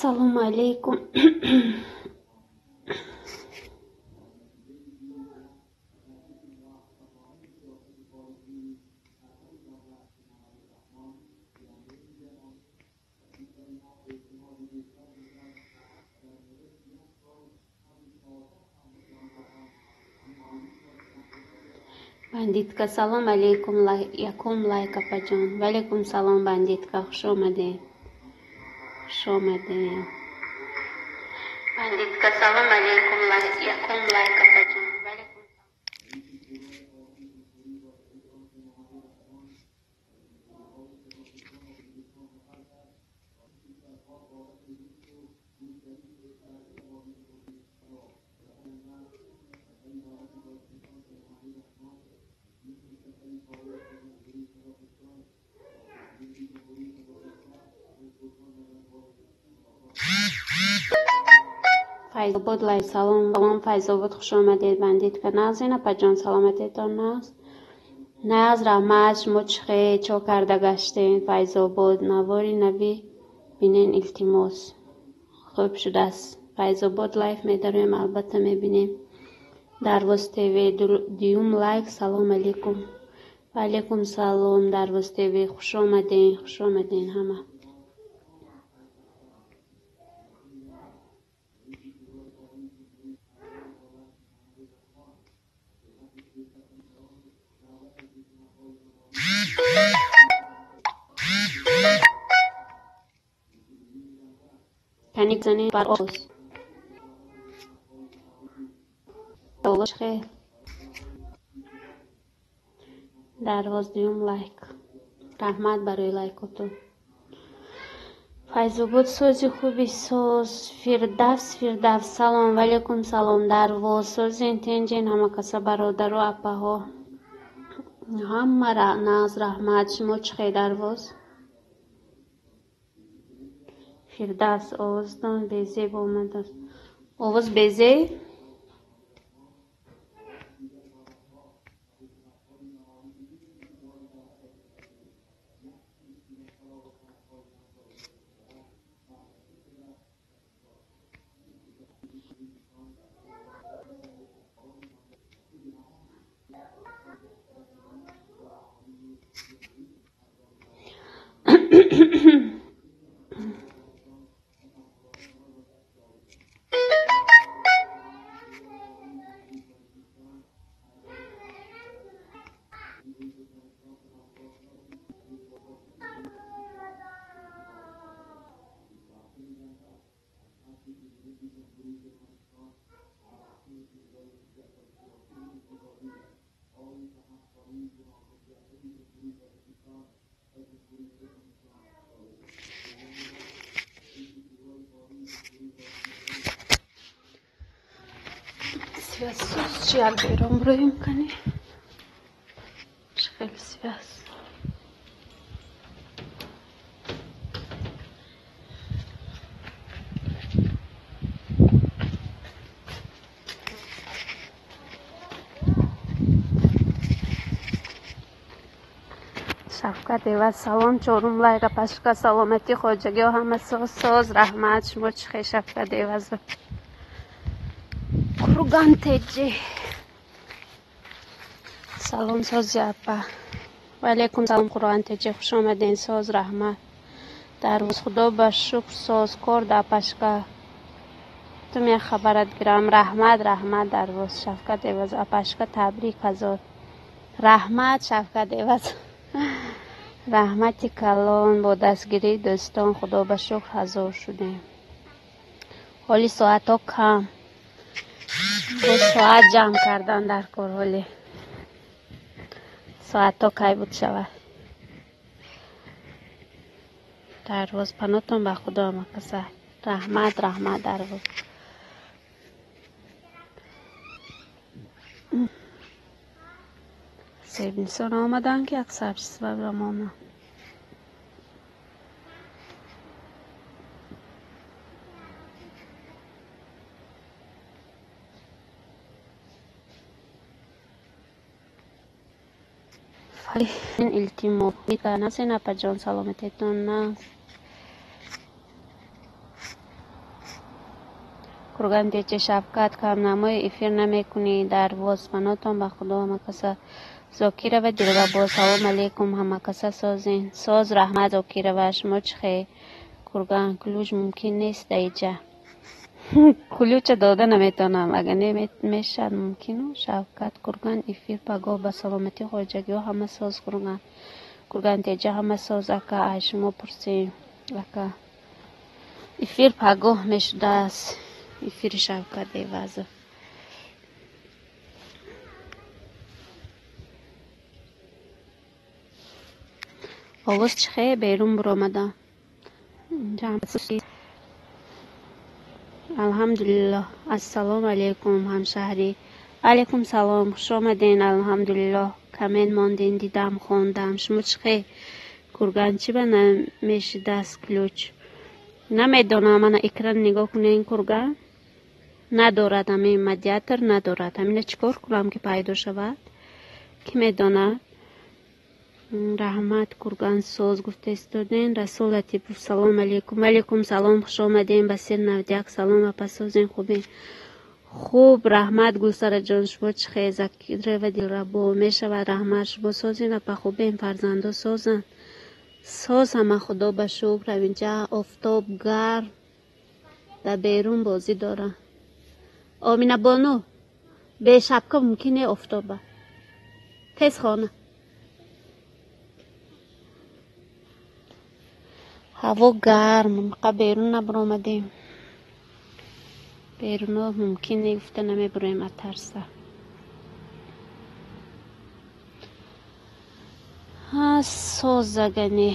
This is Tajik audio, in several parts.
Ассалому алайкум. Бандитка, салом алейкум, якум лайк апаҷон. Ва алейкум салом, бандитка, хуш омадед. Хуш омадед. Бандитка, салом алейкум, якум лайк апаҷон. Ва алейкум. Файзобод лайк, салом, салом, Файзобод, хуш омадед, бандитка. Нағзин апаҷон, саломатетон нағз. Нағз, раҳмат, шумо чӣ хел, чо карда гаштед, Файзобод? Навори нави бинен, илтимос. Хуб шудааст. Файзобод лайк медароем, албатта мебинем. Дарвоз ТВ, дуюм лайк, салом алейкум. Ва алейкум салом, Дарвоз ТВ, хуш омадед, хуш омадед ҳама. Каник занед бар оз. Олош хел. Дарвоз дуюм лайк. Раҳмат барои лайкотон. Файзобод сози хуби соз. Фирдавс, Фирдавс, салом, ва алейкум салом. Дарвоз созен тенҷен ҳама каса бародару апаҳо. Ҳама нағз, раҳмат. Шумо чӣ хел, Дарвоз? Фирдавс, овозтон безеб омадааст. Овоз безеб? Связь чи як бером броем кани? Хел связь. Шавкат Эваз, салом, чорум лайк, апашка, саломатӣ, хоҷагиҳо ҳама соз, соз, раҳмат. Шумо чӣ хел, Шавкат Эваз? Курган теҷи. Салом, сози апа. Ва алейкум салом, Қуръон теҷи, хуш омаден, соз, раҳмат. Дарвоз, худо ба шукр, соз, кор да апашка. Ту ме хабарат гирам, раҳмат, раҳмат, Дарвоз, Шавкат Эваз, апашка, табрик ҳазор. Раҳмат, Шавкат Эваз. Раҳмати калон, бо дастгирии дӯстон, худо ба шукр, ҳазор шудем. Ҳоли соатҳо кам. Бо соат ҷамъ кардан дар кор ҳоле. Соатҳо кай буд шавад? Дарвоз, панотон ба худо ҳамакаса. Раҳмат, раҳмат, Дарвоз. Себнисон омаданд ки як сабчизба бимонам. Илтимос, апаҷон, саломатетон нағз. Курган тече Шавкат камнамои эфир намекунӣ дарвоз панотон ба Худо ҳамакаса. Зокирова Дилрабо салом алейкум ҳамакаса созин. Соз раҳмат Зокирова шумо чӣ хел? Курган ключ мумкин нест даиҷа. Ключа дода наметавонам агар не мешавад мумкину. Шавкат Курган эфир пагоҳ ба саломатӣ хоҷагиҳо ҳама соз Курган. Курган теҷа ҳама соз ака ай шумо пурсем ака. Эфир пагоҳ мешудааст. Эфири Шавкат Эвазов. Овоз чӣ хел берун буромадам. Алҳамдулиллоҳ. Ассалому алайкум ҳамшаҳрӣ. Алайкум салом. Хуш омаден. Алҳамдулиллоҳ. Коммент монден дидам хондам. Шумо чӣ хел? Курган чӣ ба намешидааст ключ? Намедонам ана экран нигоҳ кунен Курган. Надорад ҳамин медиатор надорад. Ҳамина чӣ кор кунам ки пайдо шавад? Кӣ медонад? Раҳмат Курган соз гуфта истоден. Расул Латипов салом алейкум. Алейкум салом хуш омадем. Басир 91 салом апа созен хубен. Хуб раҳмат Гулсараҷон шумо чӣ хел? Закирова Дилрабо мешавад раҳмат шумо созен апа хубен фарзандо созанд. Соз ҳама Худо ба шукр ҳаминҷа офтоб гарм дар берун бозӣ дорам. Омина бону бе шапка мумкин не офтоба. Тез хона. Ҳаво гарм қа берун набаромадем. Беруно мумкин не гуфта намебуроем аз тарса. Соз агане.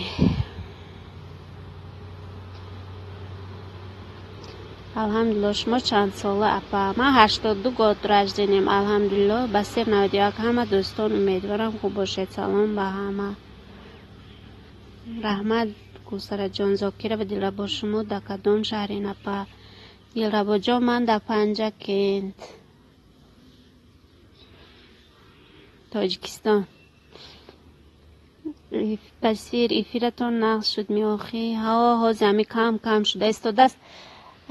Алҳамдулиллоҳ шумо чанд сола апа? Ман 82 год рождением. Алҳамдулиллоҳ. Басир 91 ҳама дӯстон умедворам хуб бошед. Салом ба ҳама. Раҳмат Гулсараҷон. Зокирова Дилрабо шумо дар кадом шаҳрин апа? Дилрабоҷон ман дар Панҷакент, Тоҷикистон. Басир эфиратон нағз шуд меохӣ? Ҳо ҳозир ҳами кам кам шуда истодааст.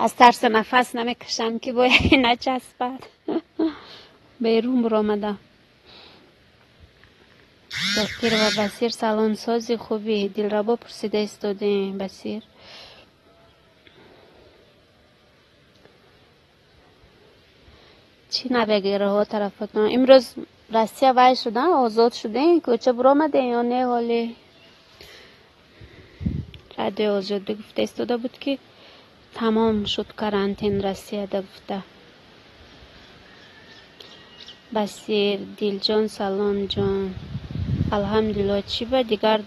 Аз тарса нафас намекашам ки бояд начаспад. Берун буромадам. Зокирова Басир салом сози хубӣ. Дилрабо пурсида истодем Басир. Чӣ навегираҳо тарафатон? Имрӯз Россия вай шудан, озод шудем, кӯча буромадем ё не ҳоле? Радиои Озодӣ гуфта истода буд ки тамом шуд карантин Россияда гуфта. Басир Дилҷон салом ҷон. Алҳамдулиллоҳ чӣ ба дигар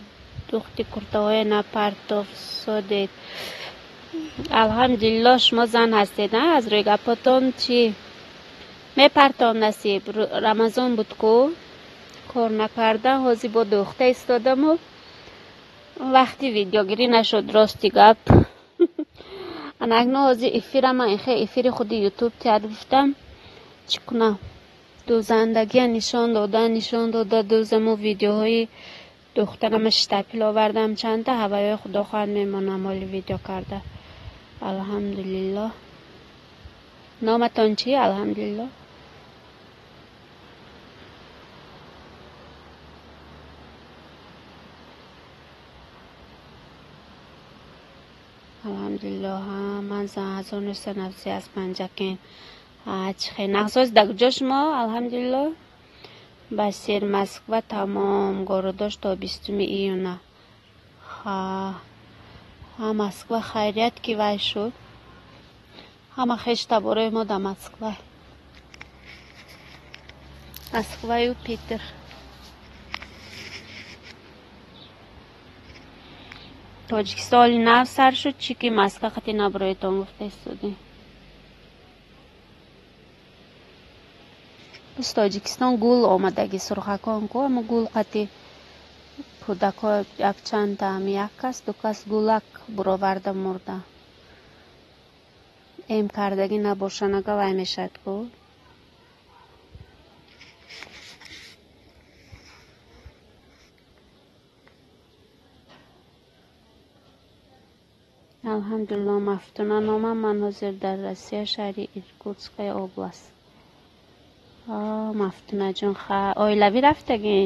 духти куртаҳое напартофсодед? Алҳамдулиллоҳ шумо зан ҳастед, а? Аз рӯи гапотон чӣ? Мепартом насиб. Рамазон буд ку кор накардам, ҳозир бо духта истодаму вақти видеогирӣ нашуд рости гап. Анакно ҳозир эфирама ихе эфири худи ютуб тиҳад гуфтам чӣ кунам? Дӯзандагия нишон дода, нишон дода дӯзаму видеоҳои духтарама штапил овардам чандта ҳаваёи Худо хоҳад мемонам ҳоли видео карда. Алҳамдулиллоҳ. Номатон чӣ? Алҳамдулиллоҳ. Алҳамдулиллоҳ. Ман зан 1993 аз Панҷакент. Чӣ хел нағзоз дар куҷо шумо? Алҳамдулиллоҳ. Басир Москва тамом городош то 20 июна. Ха Москва хайрият ки вай шуд. Ҳама хеш таборои мо дар Москва. Москваю Питер. Тоҷикистон оли нав сар шуд, чӣ ки Москва қати наброитон гуфта истодем. Боз Тоҷикистон гул омадаги сурхакон ку ама гул қати кӯдакҳо якчандта ҳами як кас ду кас гулак буроварда мурда. Эм кардагӣ набошанага вай мешавад ку. Алҳамдулилло, Мафтуна номам, ман ҳозир дар Россия, шаҳри Иркутская область. Мафтунаҷон, оилавӣ рафтагӣ?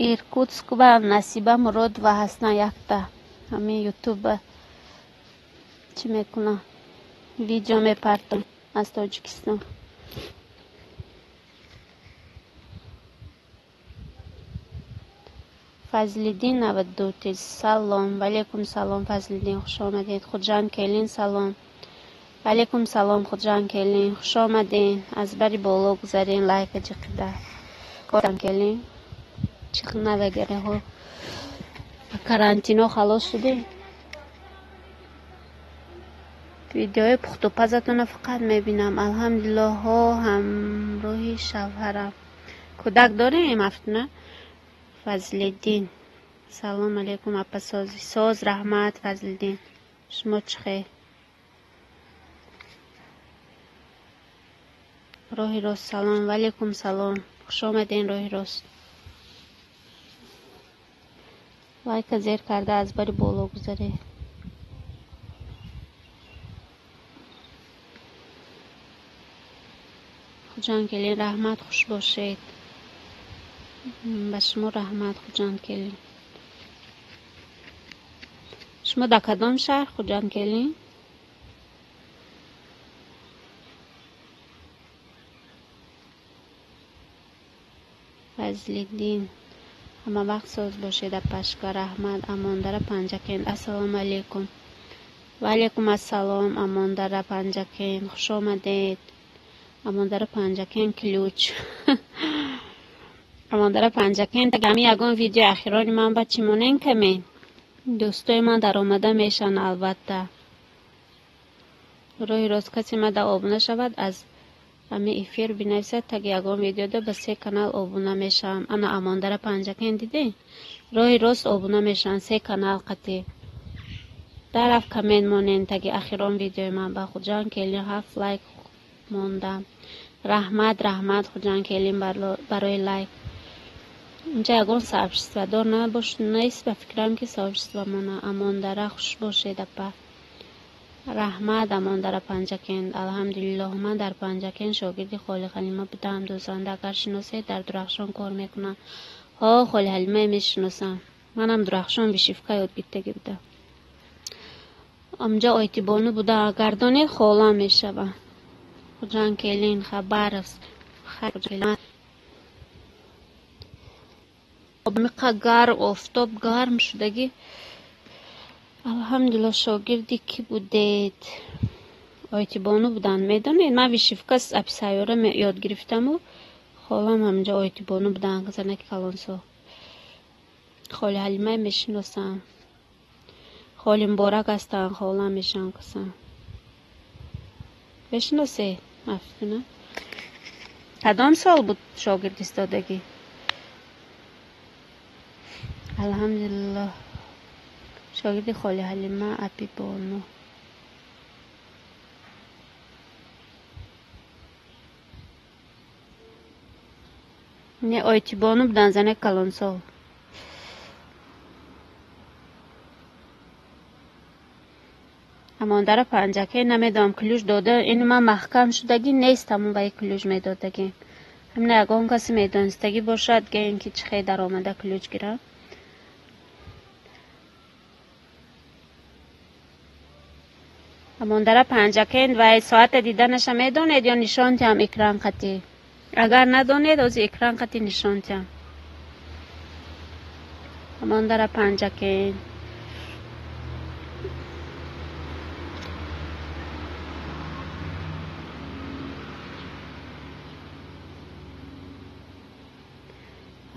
Иркутск ба Насиба Муродова ҳастан якта. Ҳамин ютуба чӣ мекунам? Видео мепартам аз Тоҷикистон. Фазлиддин 92 салом. Ваалейкум салом, Фазлиддин, хуш омадед. Худжанд келин салом. Ваалейкум салом, Худжанд келин, хуш омадед. Аз бари боло гузарен, лайка ҷиқида. Худжанд келин. Чих навегареҳо. Карантино халос шудем. Видеои пухтупазатонро фақат мебинам. Алҳамдулилло, ҳо ҳамроҳи шавҳарам. Кӯдак дорем, Мафтуна? Фазлиддин. Салом алейкум, апа сози. Соз, раҳмат, Фазлиддин. Шумо чӣ хел? Роҳи рост салом. Ваалейкум салом. Хуш омадед, роҳи рост. Лайка зер карда аз бари боло гузаред. Хуҷанд келин, раҳмат, хуш бошед. Ба шумо раҳмат, Хуҷанд келин. Шумо дар кадом шаҳр, Хуҷанд келин? Фазлиддин, ҳама вақт соз бошед, апашка, раҳмат. Амондара Панҷакент, ассалому алейкум. Ва алейкум ассалом, Амондара Панҷакент, хуш омадед. Амондара Панҷакент ключ. Амондара Панҷакент, ҳами ягон видеои ахирони ман ба чӣ монен камен? Дӯстои ман даромада мешаванд, албатта. Роҳи рост касе мада обуна шавад, аз ҳами эфир бинависад, таги ягон видеода ба 3 канал обуна мешавам. Ана Амондара Панҷакент дидед? Роҳи рост обуна мешаванд 3 канал қатӣ. Дараф коммент монен таги ахирон видеои ман ба Хуҷанд келин 7 лайк мондам. Раҳмат, раҳмат, Хуҷанд келин барои лайк. Инҷа ягон сообществодор набош, нест, ба фикрам ки сообщество мона. Амондара, хуш бошед, апа. Раҳмат, Амондара Панҷакент. Алҳамдулиллоҳ, ман дар Панҷакент шогирди Холи Ҳалима будам. Дӯзанда, агар шиносед, дар Дурахшон кор мекунам. Ҳо, Холи Ҳалимае мешиносам. Манам Дурахшон вишивка ёд гирифтагӣ будам. Амҷа Ойтибону буда, агар донед, холам мешавам. Хуҷанд келин, Хабаровск. Миқа гарм, офтоб гарм шудагӣ. Алҳамдулилло, шогирди кӣ будед? Ойтибону буданд, медонед? Ман вишивка аписайёра ёд гирифтаму холам ҳамҷа Ойтибону буданд, занаки калонсол. Холи Ҳалимае мешиносам. Холи Муборак ҳастанд, холам мешаванд касан. Мешиносед, Мафтуна? Кадом сол буд шогирд истодагӣ? Алҳамдулиллоҳ, шогирди Холи Ҳалима Апибону. Не, Ойтибону буданд, занаки калонсол. Амондара Панҷакент намедонам, ключ дода, ин ман маҳкам шудагӣ нест, ҳамон ваи ключ медодагӣ. Ҳамина ягон касе медонистагӣ бошад, ген ки чӣ хел даромада ключ гирам. Амондара Панҷакент вай соата диданаша медонед ё нишон тиҳам экран қатӣ? Агар надонед, ҳозир экран қатӣ нишон тиҳам. Амондара Панҷакент.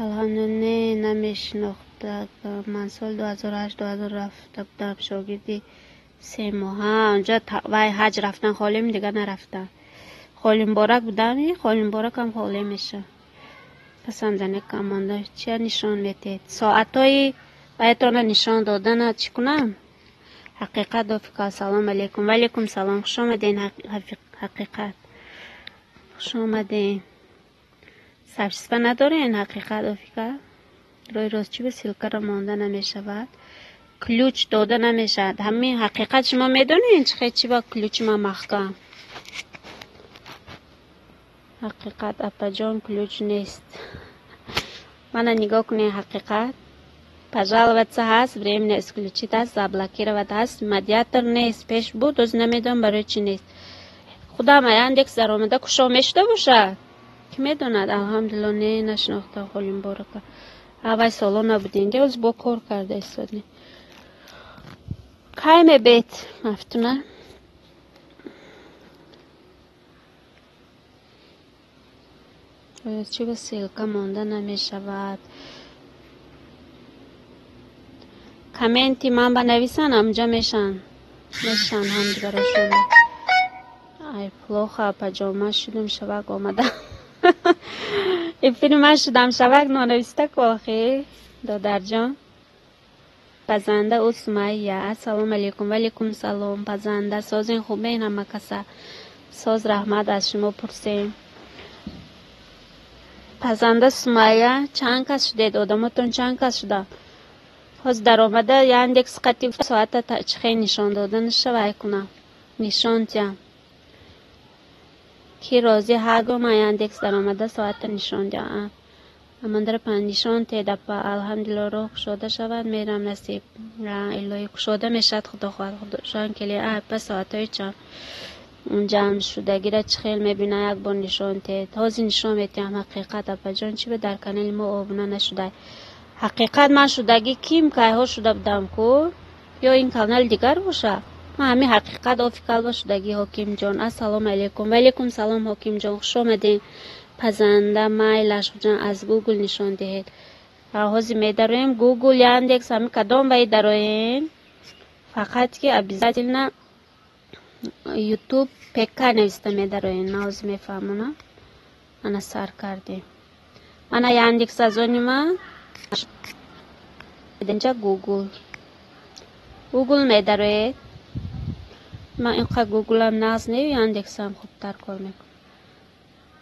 Алҳамдулилло, не, намешинохтам. Ман соли 2008-2000 рафта будам шогирди 3 моҳа. Онҷа вай ҳаҷ рафтан холим, дигар нарафтам. Холи Муборак будам, Холи Муборакам холе мешавад. Пасам занака Амонда чия нишон метиҳед? Соатҳои ваятонро нишон додана чӣ кунам? Ҳақиқат дофика, ассалому алейкум. Ва алейкум салом. Хуш омадед, Ҳақиқат. Хуш омадед. Сообщество надоред, Ҳақиқат офика? Роҳи рост чӣ ба ссылкаро монда намешавад? Ключ дода намешавад. Ҳамин ҳақиқат шумо медонед чӣ хел чи ба ключи ман маҳкам? Ҳақиқат апаҷон ключ нест. Мана нигоҳ кунед ҳақиқат. Пожаловаться ҳаст, временно исключить ҳаст, заблокировать ҳаст, модератор нест. Пеш буд, оз намедонам барои чӣ нест. Худам Яндекс даромада кушо мешуда бошад? Ки медонад? Алҳамдулилло не нашинохта Холимборака. Аввай соло набудем, де оз бо кор карда истодем. Кай мебед Мафтуна? Оё чӣ ба ссылка монда намешавад? Комменти ман ба нависан, амҷа мешан. Мешан ҳамдигарошон. Ай плохо апаҷон, ман шудум шавак омада. Эфири ман шудам шавак нонависта ку охи, додарҷон. Пазанда ӯ Сумайя. Ассалому алайкум. Ва алайкум салом. Пазанда созин хубен ҳама каса. Соз раҳмат аз шумо пурсем. Пазанда Сумайя чанд кас шудед? Одамотон чанд кас шуда? Ҳозир даромада Яндекс қати соата чӣ хел нишон дода нашавай кунам. Нишон тиям. Ки розӣ ҳар гоҳ ман Яндекс даромада соата нишон диҳам. Амандара пан нишон тед апа. Алҳамдулилло роҳ кушода шавад, мерам насиб. Илоҳӣ кушода мешавад, худо хоҳад. Худошон кели апа соатҳои чанд ҷамъ шудагира чӣ хел мебина як бор нишон тед. Ҳозир нишон метиҳам ҳақиқат апаҷон, чӣ ба дар канали мо обуна нашудай? Ҳақиқат ман шудагӣ ким кайҳо шуда будам ку? Ё ин канали дигар боша? Ман ҳамин ҳақиқат офикалба шудагӣ Ҳокимҷон. Ассалому алайкум. Ва алайкум салом Ҳокимҷон, хуш омадед. Пазанда майлаш ҷон аз Google нишон диҳед. Ҳозир медароем Google, Яндекс, ҳамин кадом вай дароем? Фақат ки обязательно YouTube ПК нависта медароем. Ман ҳозир мефаҳмонам. Ана сар кардем. Ана Яндекс аз они ман. Инҷа Google. Google медароед. Ман инқа Google-ам нағз не, Яндексам хубтар кор мекунад.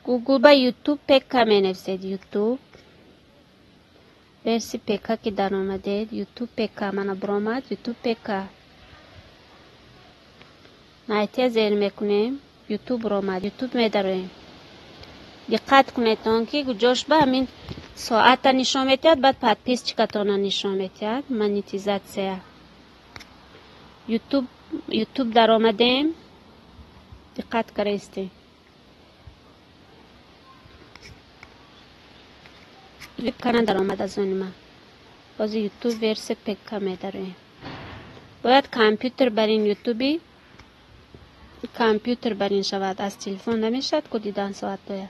Google ба YouTube ПК менависед. YouTube верси ПК ки даромадед, YouTube ПК мана баромад, YouTube ПК. Найтия зер мекунем, YouTube баромад, YouTube медароем. Диққат кунед он ки ҷош ба ҳамин соата нишон метиҳад, баъд подписчикатона нишон метиҳад, монетизатсия. YouTube даромадем, диққат кардаистем. Кана даромад аз они ман. Ҳозир YouTube версия ПК медароем. Бояд компютер бар ин YouTube компютер бар ин шавад, аз телефон намешавад ку дидан соатоя.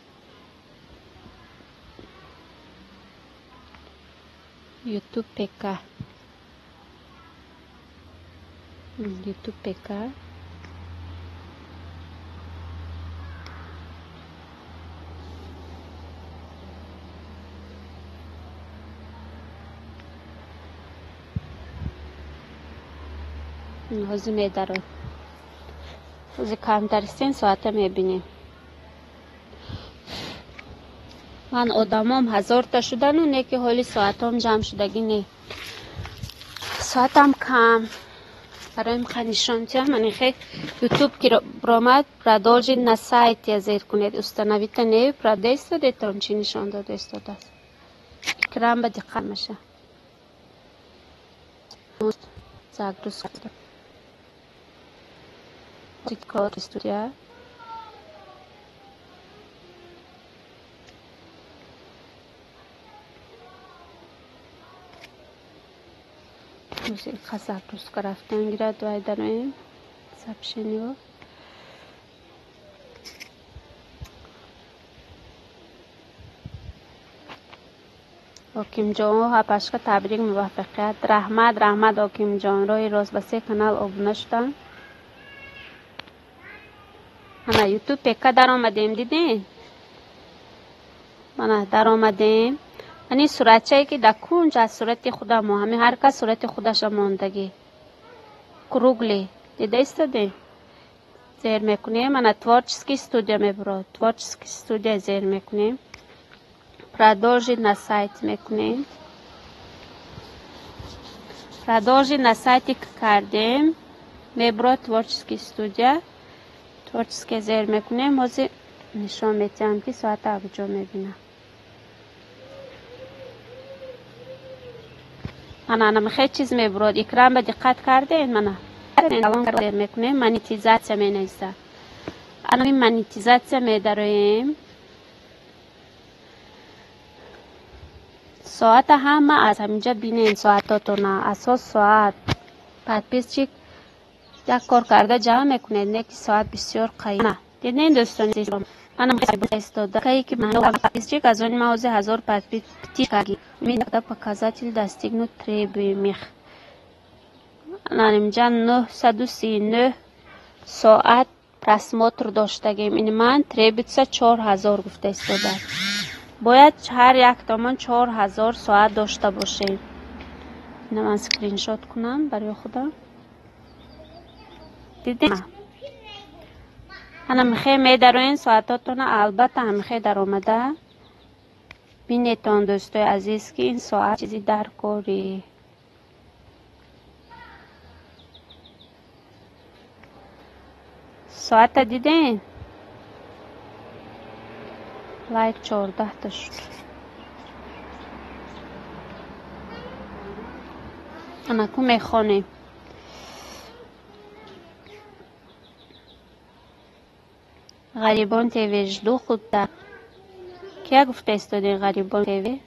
YouTube ПК. YouTube ПК. Ҳозир медароем. Ҳозир камтаристен соата мебинем. Ман одамом ҳазорта шудану не ки ҳоли соатом ҷамъ шудагӣ не. Соатам кам. Барои ка нишон тиҳам, ман ихе YouTube ки баромад, продолжить на сайте зер кунед. Установить не продестодетон чӣ нишон дода истодааст. Экран ба диққат меша. Загрузка. Студия. Загрузка рафтан гирад вай дароем. Сообщение. Ҳокимҷон ҳапашка табрик муваффақият. Раҳмат, раҳмат Ҳокимҷон. Роҳи рост ба се канал обуна шудам. Ана YouTube ПК даромадем, дидем? Мана даромадем. Ани суратчае ки дар кунҷ аз сурати худамо, ҳамин ҳар кас сурати худаша мондагӣ. Круглый. Дида истодем? Зер мекунем. Ана творческий студия мебурад. Творческий студия зер мекунем. Продолжить на сайт мекунем. Продолжи на сайте кардем, мебро творческий студия. Творческий зер мекунем, ҳозир нишон метиҳам, ки соата куҷо мебинам. Ана ана мехе чиз мебурод. Экран ба диққат кардем, мана. Зер мекунем, монетизатсия менависа. Ана монетизатсия медароем. Соата ҳама аз ҳаминҷа бинем, соатотона. Асос соат. Подписчик як кор карда ҷамъ мекунед, не ки соат бисёр қайна. Дидем, дӯстони азиз, мана истода. Кае ки подписчик аз они ман ҳозир 1000 подписчик карди. Показатель достигнут требуемых. Ана инҷа 939 соат просмотр доштагем. Ин ман требуется 4000 гуфта истода. Бояд ҳар як томон 4000 соат дошта бошем. Ина ман скриншот кунам барои худам. Дидем? Ана мехе медароен соатотона, албатта ҳамихе даромада бинетон, дӯстои азиз, ки ин соат чизи даркорӣ. Соата дидем? Лайк 14 та шуд. Анаку мехонем. Ғарибон ТВ, жду худта. Кия гуфта истодем Ғарибон ТВ?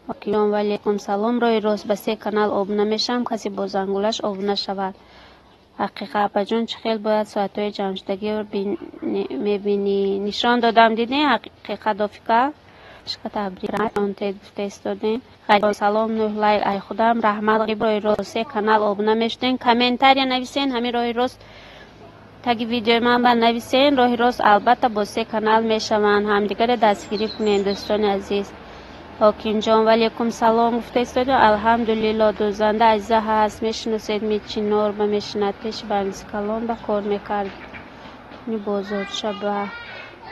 Окиён, валейкум салом. Роҳи рост ба се канал обуна мешавам, касе бо зангулаш обуна шавад. Ҳақиқа, апаҷон, чӣ хел бояд соатҳои ҷамъшудагиро мебинӣ? Нишон додам, дидем, ҳақиқа дофика. Шика табрик гуфта истодем. Ғарибон салом, нӯҳ лайк ай худам. Раҳмат, роҳи рост се канал обуна мешудем. Комментария нависен, ҳамин роҳи рост таги видеои ман ба нависен, роҳи рост албатта бо се канал мешаванд. Ҳамдигаре дастгирӣ кунед, дӯстони азиз. Ҳокимҷон, валейкум салом гуфта истодем. Алҳамдулилло, дӯзанда азиза ҳаст. Мешиносед ми Чинор ба мешинад, пеши Банискалон ба кор мекард. Ни бозорча ба.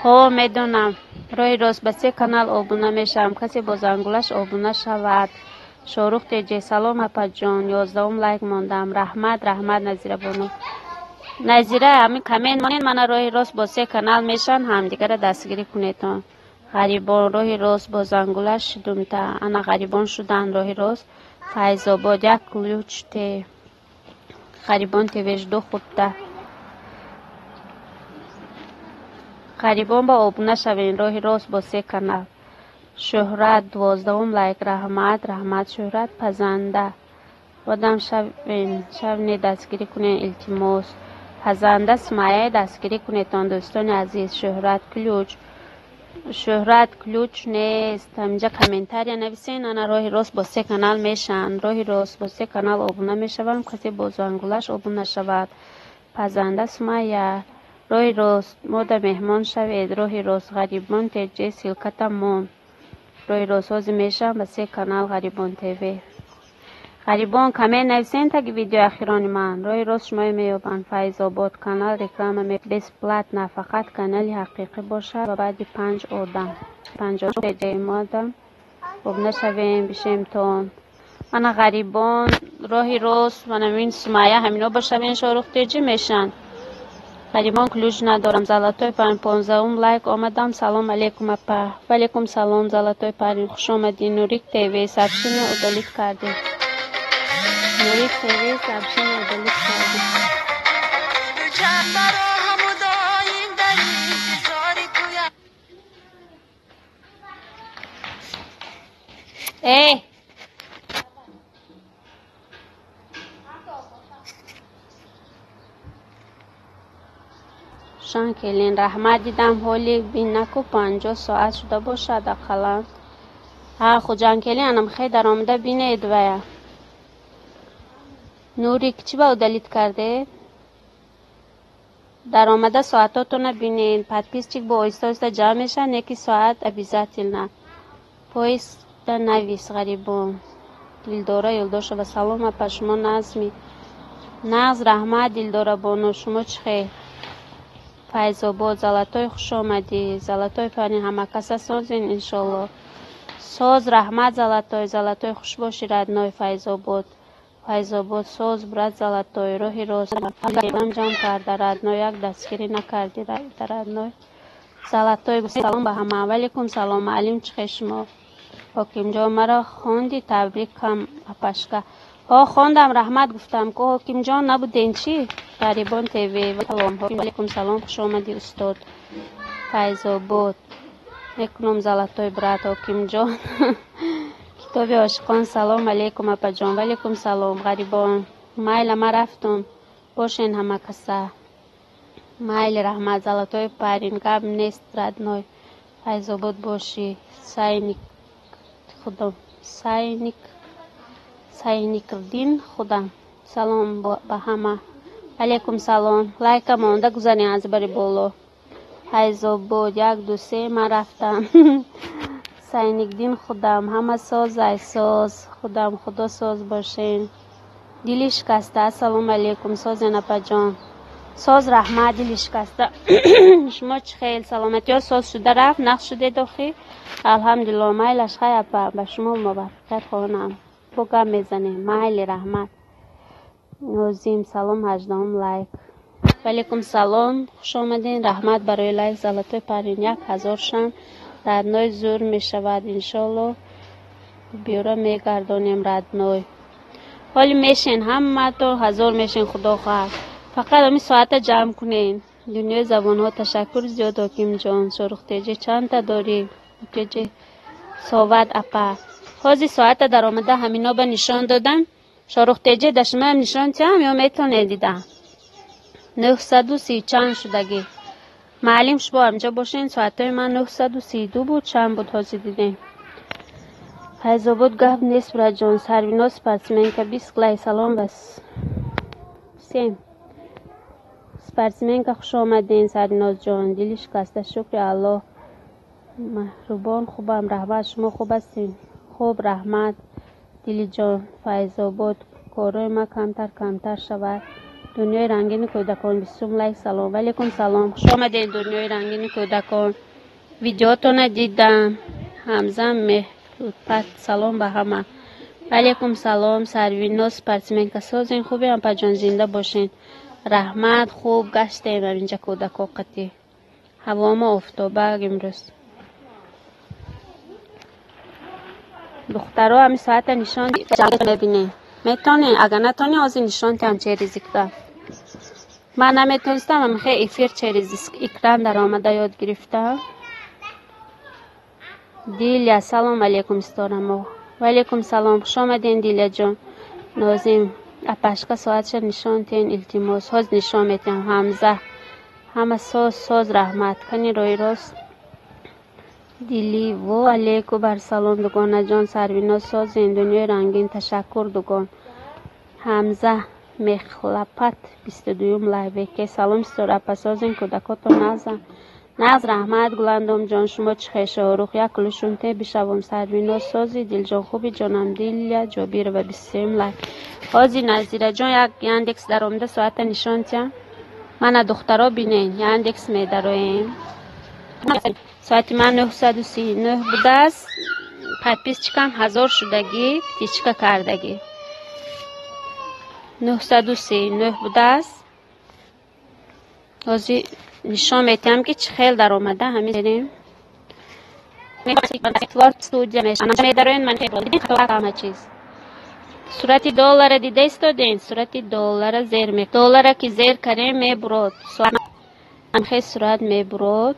Ҳо, медонам. Роҳи рост ба се канал обуна мешавам. Касе бо зангулаш обуна шавад. Шорух теҷе, салом апаҷон, 11-ум лайк мондам. Раҳмат, раҳмат, Назира бону. Назира, ҳамин коммент монед, мана роҳи рост бо се канал мешаванд, ҳамдигарро дастгирӣ кунедон. Ғарибон роҳи рост бо зангулаш шудумта. Ана ғарибон шуданд роҳи рост. Файзобод як ключ те. Ғарибон ТВ, жду худта. Ғарибон ба обуна шавем, роҳи рост бо се канал. Шӯҳрат 12-ум лайк, раҳмат, раҳмат Шӯҳрат. Пазанда. Одам шавем, шавне дастгирӣ кунед, илтимос. Пазанда Сумайя дастгирӣ кунедтон, дӯстони азиз. Шӯҳрат ключ. Шӯҳрат ключ нест. Ҳаминҷа комментария нависен, ана роҳи рост бо се канал мешаванд. Роҳи рост бо се канал обуна мешаванд, касе бо зангулаш обуна шавад. Пазанда Сумайя. Роҳи рост мода меҳмон шавед. Роҳи рост Ғарибон ТЖ ссылката мон. Роҳи рост ҳозир мешаванд ба се канал Ғарибон ТВ. Ғарибон коммент нависен таги видеои ахирони ман. Роҳи рост шуморо меёбанд. Файзобод канал реклама бесплатно, фақат канали ҳақиқӣ бошад ва баъди панҷ одам. Панҷ одам обуна шавем, бишемтон. Мана ғарибон, роҳи рост, мана ин Сумайя ҳамино бошавен, Шорух теҷи мешанд. Ғарибон ключ надорам. Золотой парин 15-ум лайк омадам. Салом алейкум апа. Валейкум салом, Золотой парин, хуш омадӣ. Нурик ТВ сообщение удалить кардем. Нурик ТВ сообщение удалить кардем. Эй! Шанкелин, раҳмат, дидам ҳоли бинаку 50 соат шуда бошад ақаллан. Ҳа, Хуҷанкелин, анам хе даромада бинед вая. Нурик, чӣ ба удалить кардед? Даромада соатотона бинед. Подписчик бо оҳиста оҳиста ҷамъ мешавад, не ки соат обязательно. Поиста навис ғарибон. Дилдора Юлдошева, салом апа, шумо назми. Нағз, раҳмат, Дилдора бону, шумо чӣ хел? Файзобод, Золотой, хуш омадӣ. Золотой пани, ҳамакаса созин иншолло. Соз, раҳмат, Золотой, Золотой, хуш бошӣ, родной. Файзобод. Файзобод соз брат золотой роҳи рост ҷамъ карда родной як дастгирӣ накарди родной золотой. Салом ба ҳама. Валейкум салом маълим, чӣ хел шумо? Ҳокимҷон маро хонди, табрикам апашка. Ҳо, хондам, раҳмат гуфтам ку. Ҳокимҷон набуден чӣ? Ғарибон ТВ салом. Валейкум салом, хуш омадӣ устод. Файзобод мекунам золотой брат Ҳокимҷон. Китоби ошиқон салом алейкум апаҷон. Валейкум салом ғарибон. Майла, ман рафтум. Бошен ҳама каса. Майли, раҳмат золотой парень, гап нест родной. Файзобод бошӣ. Сайник худам. Сайник Сайникдин худам. Салом ба ҳама. Алейкум салом. Лайка монда гузарен аз бари боло. Файзобод 1 2 3 ман рафтам. Сайникдин худам. Ҳама соз ай соз. Худам худо соз бошен. Дили шикаста. Ассалому алейкум. Созен апаҷон. Соз раҳмат дили шикаста. Шумо чӣ хел? Саломатиҳо соз шуда рафт? Нақш шудед охӣ? Алҳамдулилло. Майлаш хай апа. Ба шумо муваффақият хоҳонам. Бо гап мезанем. Майли, раҳмат. Нозим салом, 18 лайк. Валейкум салом. Хуш омаден. Раҳмат барои лайк. Золотой парень 1000 шам. Родной зур мешавад иншолло. Биёра мегардонем родной. Ҳоли мешен ҳамато 1000 мешен худо хоҳад. Фақат ҳамин соата ҷамъ кунен. Дунёи забонҳо ташаккур зиёд Ҳокимҷон. Шоҳрухтеҷе чандта дорӣ? Теҷе соват апа. Ҳозир соата даромада ҳамино ба нишон додам. Шоҳрухтеҷе да шумоям нишон тиҳам ё метавонед дида? 930 чанд шудагӣ. Маълим шумо ҳамҷо бошен. Соатҳои ман 932 буд, чанд буд ҳозир дидем. Файзобод гап нест братҷон. Сарвино спортсменка 20 лайк. Салом ба всем. Спортсменка хуш омаден Сарвинозҷон. Дили шикаста шукри Аллоҳ. Маҳрубон хубам раҳмат. Шумо хуб ҳастед? Хуб раҳмат дилиҷон. Файзобод корҳои ман камтар камтар шавад. Дунёи рангини кӯдакон 20 лайк. Салом. Валейкум салом. Хуш омадед дунёи рангини кӯдакон. Видеотона дидам. Ҳамза меҳрупат салом ба ҳама. Валейкум салом Сарвино спортсменка созен хубе апаҷон зинда бошен. Раҳмат хуб гаштем инҷа кӯдако қатӣ. Ҳавомо офтобак имрӯз. Духтаро ҳамин соата нишон мебинем. Метавонед, агар натонед ҳозир нишон тиҳам через экран. Ман наметонистам, ҳамин эфир через экран даромада ёд гирифтам. Дилия салом алейкум ситорамо. Валейкум салом. Хуш омаден Дилияҷон. Нозим апашка соатша нишон тиҳен илтимос. Ҳозир нишон метиҳам. Ҳамза ҳама соз соз раҳмат. Кани роҳи рост. Дили во алейку бар салом дугонаҷон. Сарвино созен дунёи рангин ташаккур дугон. Ҳамза мехлапат 22 лайвеке салом ситора апа созен кӯдакотон нағзан. Нағз раҳмат Гуландомҷон. Шумо чӣ хел Шоҳрух як кулушунте бишавом. Сарвино сози дилҷон хуби ҷонам. Дилия Ҷобирова 23 лайк. Ҳозир Назираҷон як Яндекс даромада соата нишон тиҳам. Мана духтаро бинен Яндекс медароем. Соати ман 939 будааст. Подписчикам 1000 шудагӣ, птичка кардагӣ. 939 будааст. Ҳозир нишон метиҳам ки чӣ хел даромада ҳамин дерем. Студия медароем ман ҳама чиз. Сурати доллара дида истоден, сурати доллара зер ме. Доллара ки зер карем мебурод. Ҳамхел сурат мебурод.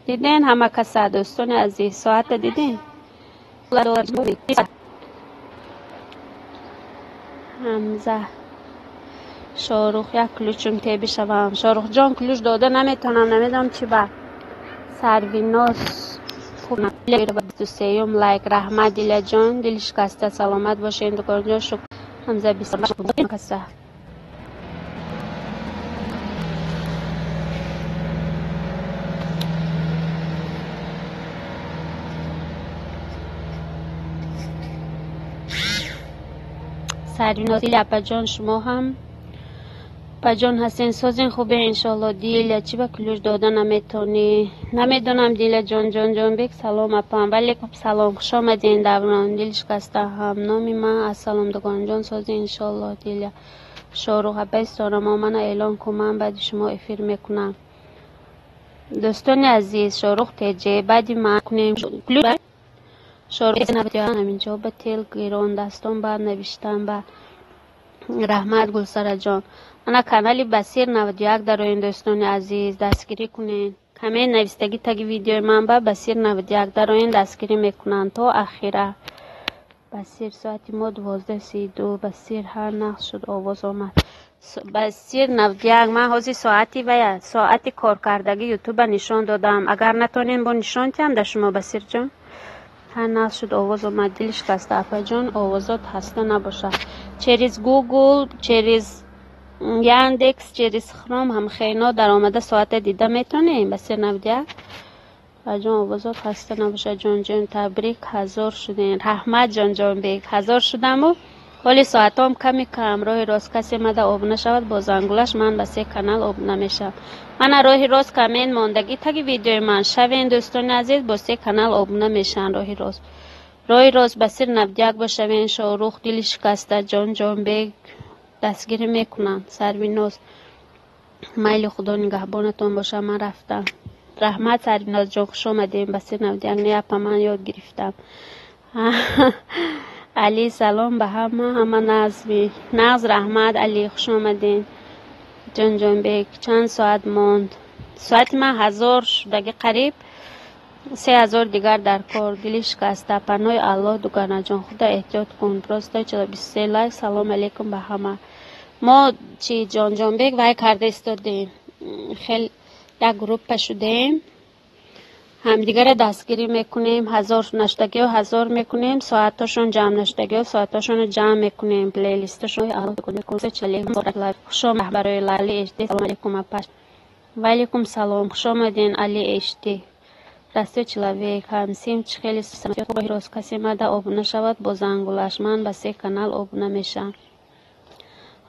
Диден ҳама каса дӯстони азиз, соата диден? Ҳамза Шоҳрух як ключум те бишавам. Шоҳрухҷон ключ дода наметавонам, намедонам чӣ ба. Сарвиноз 23 лайк. Раҳмат Дилияҷон, дили шикаста саломат бошед дугонҷон. Шукр. Ҳамза 20 каса. Сарвиноз, апаҷон, шумо ҳам апаҷон ҳастен, созен, хубе, иншоалло. Диля, чӣ ба ключ дода наметонӣ? Намедонам, Диля ҷон. Ҷонҷонбек, салом, апам. Валейкум салом, хуш омаден. Даврон, дил шикаста ҳам номи ман. Ассалом, дугонҷон, сози, иншоалло. Диля, Шорух, апаи Ситорамо, мана эълон кун, ман баъди шумо эфир мекунам. Дӯстони азиз, Шорух теҷе баъди ман кунем. Шорух ҳаминҷо ба тел гирон дастон ба навиштан ба раҳмат. Гулсараҷон, мана канали Басир 91 дароин. Дӯстони азиз, дастгирӣ кунед. Коммент навистагӣ таги видеои ман ба Басир 91 дароин, дастгирӣ мекунанд то ахира. Басир, соати мо 12:32. Басир, ҳар нақш шуд, овоз омад. Басир 91, ман ҳозир соати вая, соати коркардагӣ ютуба нишон додам. Агар натонем, бо нишон диҳам да шумо. Басирҷон, ҳар нақш шуд, овоз омад. Дили шикаста, апаҷон, овозот хаста набошад. Через Гугл, через Яндекс, через Хром ҳамхейно даромада соата дида метонем. Басир 91 ҷон, овозот хаста набошад. Ҷонҷон, табрик, 1000 шудем. Раҳмат, Ҷонҷонбек, 1000 шудаму ҳоли соатҳом ками кам. Роҳи рост, касе мада обуна шавад бо зангулаш, ман ба се канал обуна мешавам. Мана роҳи рост, коммент мондагӣ таги видеои ман шавен. Дӯстони азиз, бо се канал обуна мешаванд. Роҳи рост, роҳи рост, Басир 91 бошавен. Шоҳрух, дили шикаста, Ҷонҷонбек дастгирӣ мекунанд. Сарвиноз, майли, Худо нигаҳбонатон бошад, ман рафтам. Раҳмат, Сарвинозҷон, хуш омадем. Басир 91, не, апа, ман ёд гирифтам. Али, салом ба ҳама, ҳама нағзми? Нағз, раҳмат, Али, хуш омадем. Ҷонҷонбек, чанд соат монд? Соати ман 1000 шудаги, қариб 3000 дигар дар кор. Дили шикаста, паноҳи Аллоҳ, дуганаҷон, худа эҳтиёт кун. Просто 43 лайк. Салом алейкум ба ҳама. Мо чи, Ҷонҷонбек, вай карда истодем, хел як группа шудем, ҳамдигарро дастгирӣ мекунем. 1000 нашудагиҳо 1000 мекунем, соатҳошон ҷамъ нашудагиҳо соатҳошонро ҷамъ мекунем, плейлисташон. Хуш омад барои Али HD. Салом алейкум, апаш. Ваалейкум салом, хуш омаден, Али HD. Простой человек, ҳамсим чӣ хеле рост. Касе мада обуна шавад бо зангулаш, ман ба се канал обуна мешавам.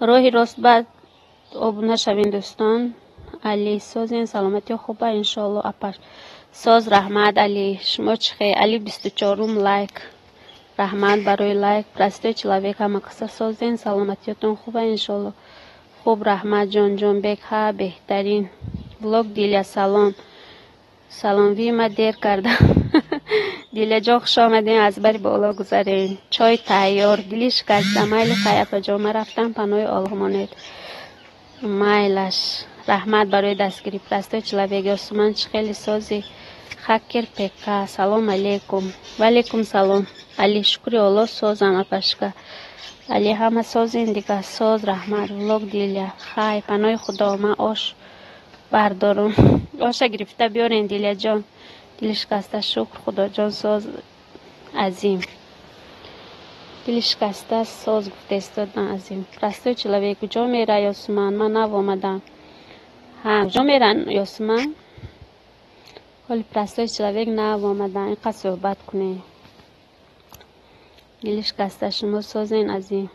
Роҳи рост ба обуна шавем, дӯстон. Али, созен, саломатиё хуба, иншоалло, апаш. Соз, раҳмат, Али, шумо чӣ хел? Али, 24-ум лайк, раҳмат барои лайк. Простой человек, ҳама каса созен, саломатиётон хуба, иншоалло. Хуб, раҳмат, Ҷонҷонбек. Ҳа, беҳтарин влог. Диля, салом, салом, вима дер кардам. Диляҷон, хуш омадем, аз бари боло гузарем. Чой тайёр. Дили шикаста, майли, хай, апаҷон, ман рафтам, паноҳи Оллоҳ монед. Майлаш, раҳмат барои дастгирӣ. Простой человек, Ёсуман, чӣ хеле сози? Хакер пк, салом алейкум. Ваалейкум салом, Али, шукри Оллоҳ, созам, апашка. Али, ҳама созен дига? Соз, раҳмат. Влог Диля, хай, паноҳи Худо, ман ош бардорум. Оша гирифта биёрен, Диляҷон. Дили шикаста, шукр, Худоҷон, соз, азим. Дили шикаста, соз гуфта истодан, азим. Простой человек, куҷо мера Ёсуман? Ман нав омадам. Ҳа, куҷо меран Ёсуман? Ҳоли простой человек нав омадан, инқадр суҳбат кунем. Дили шикаста, шумо созен, азим?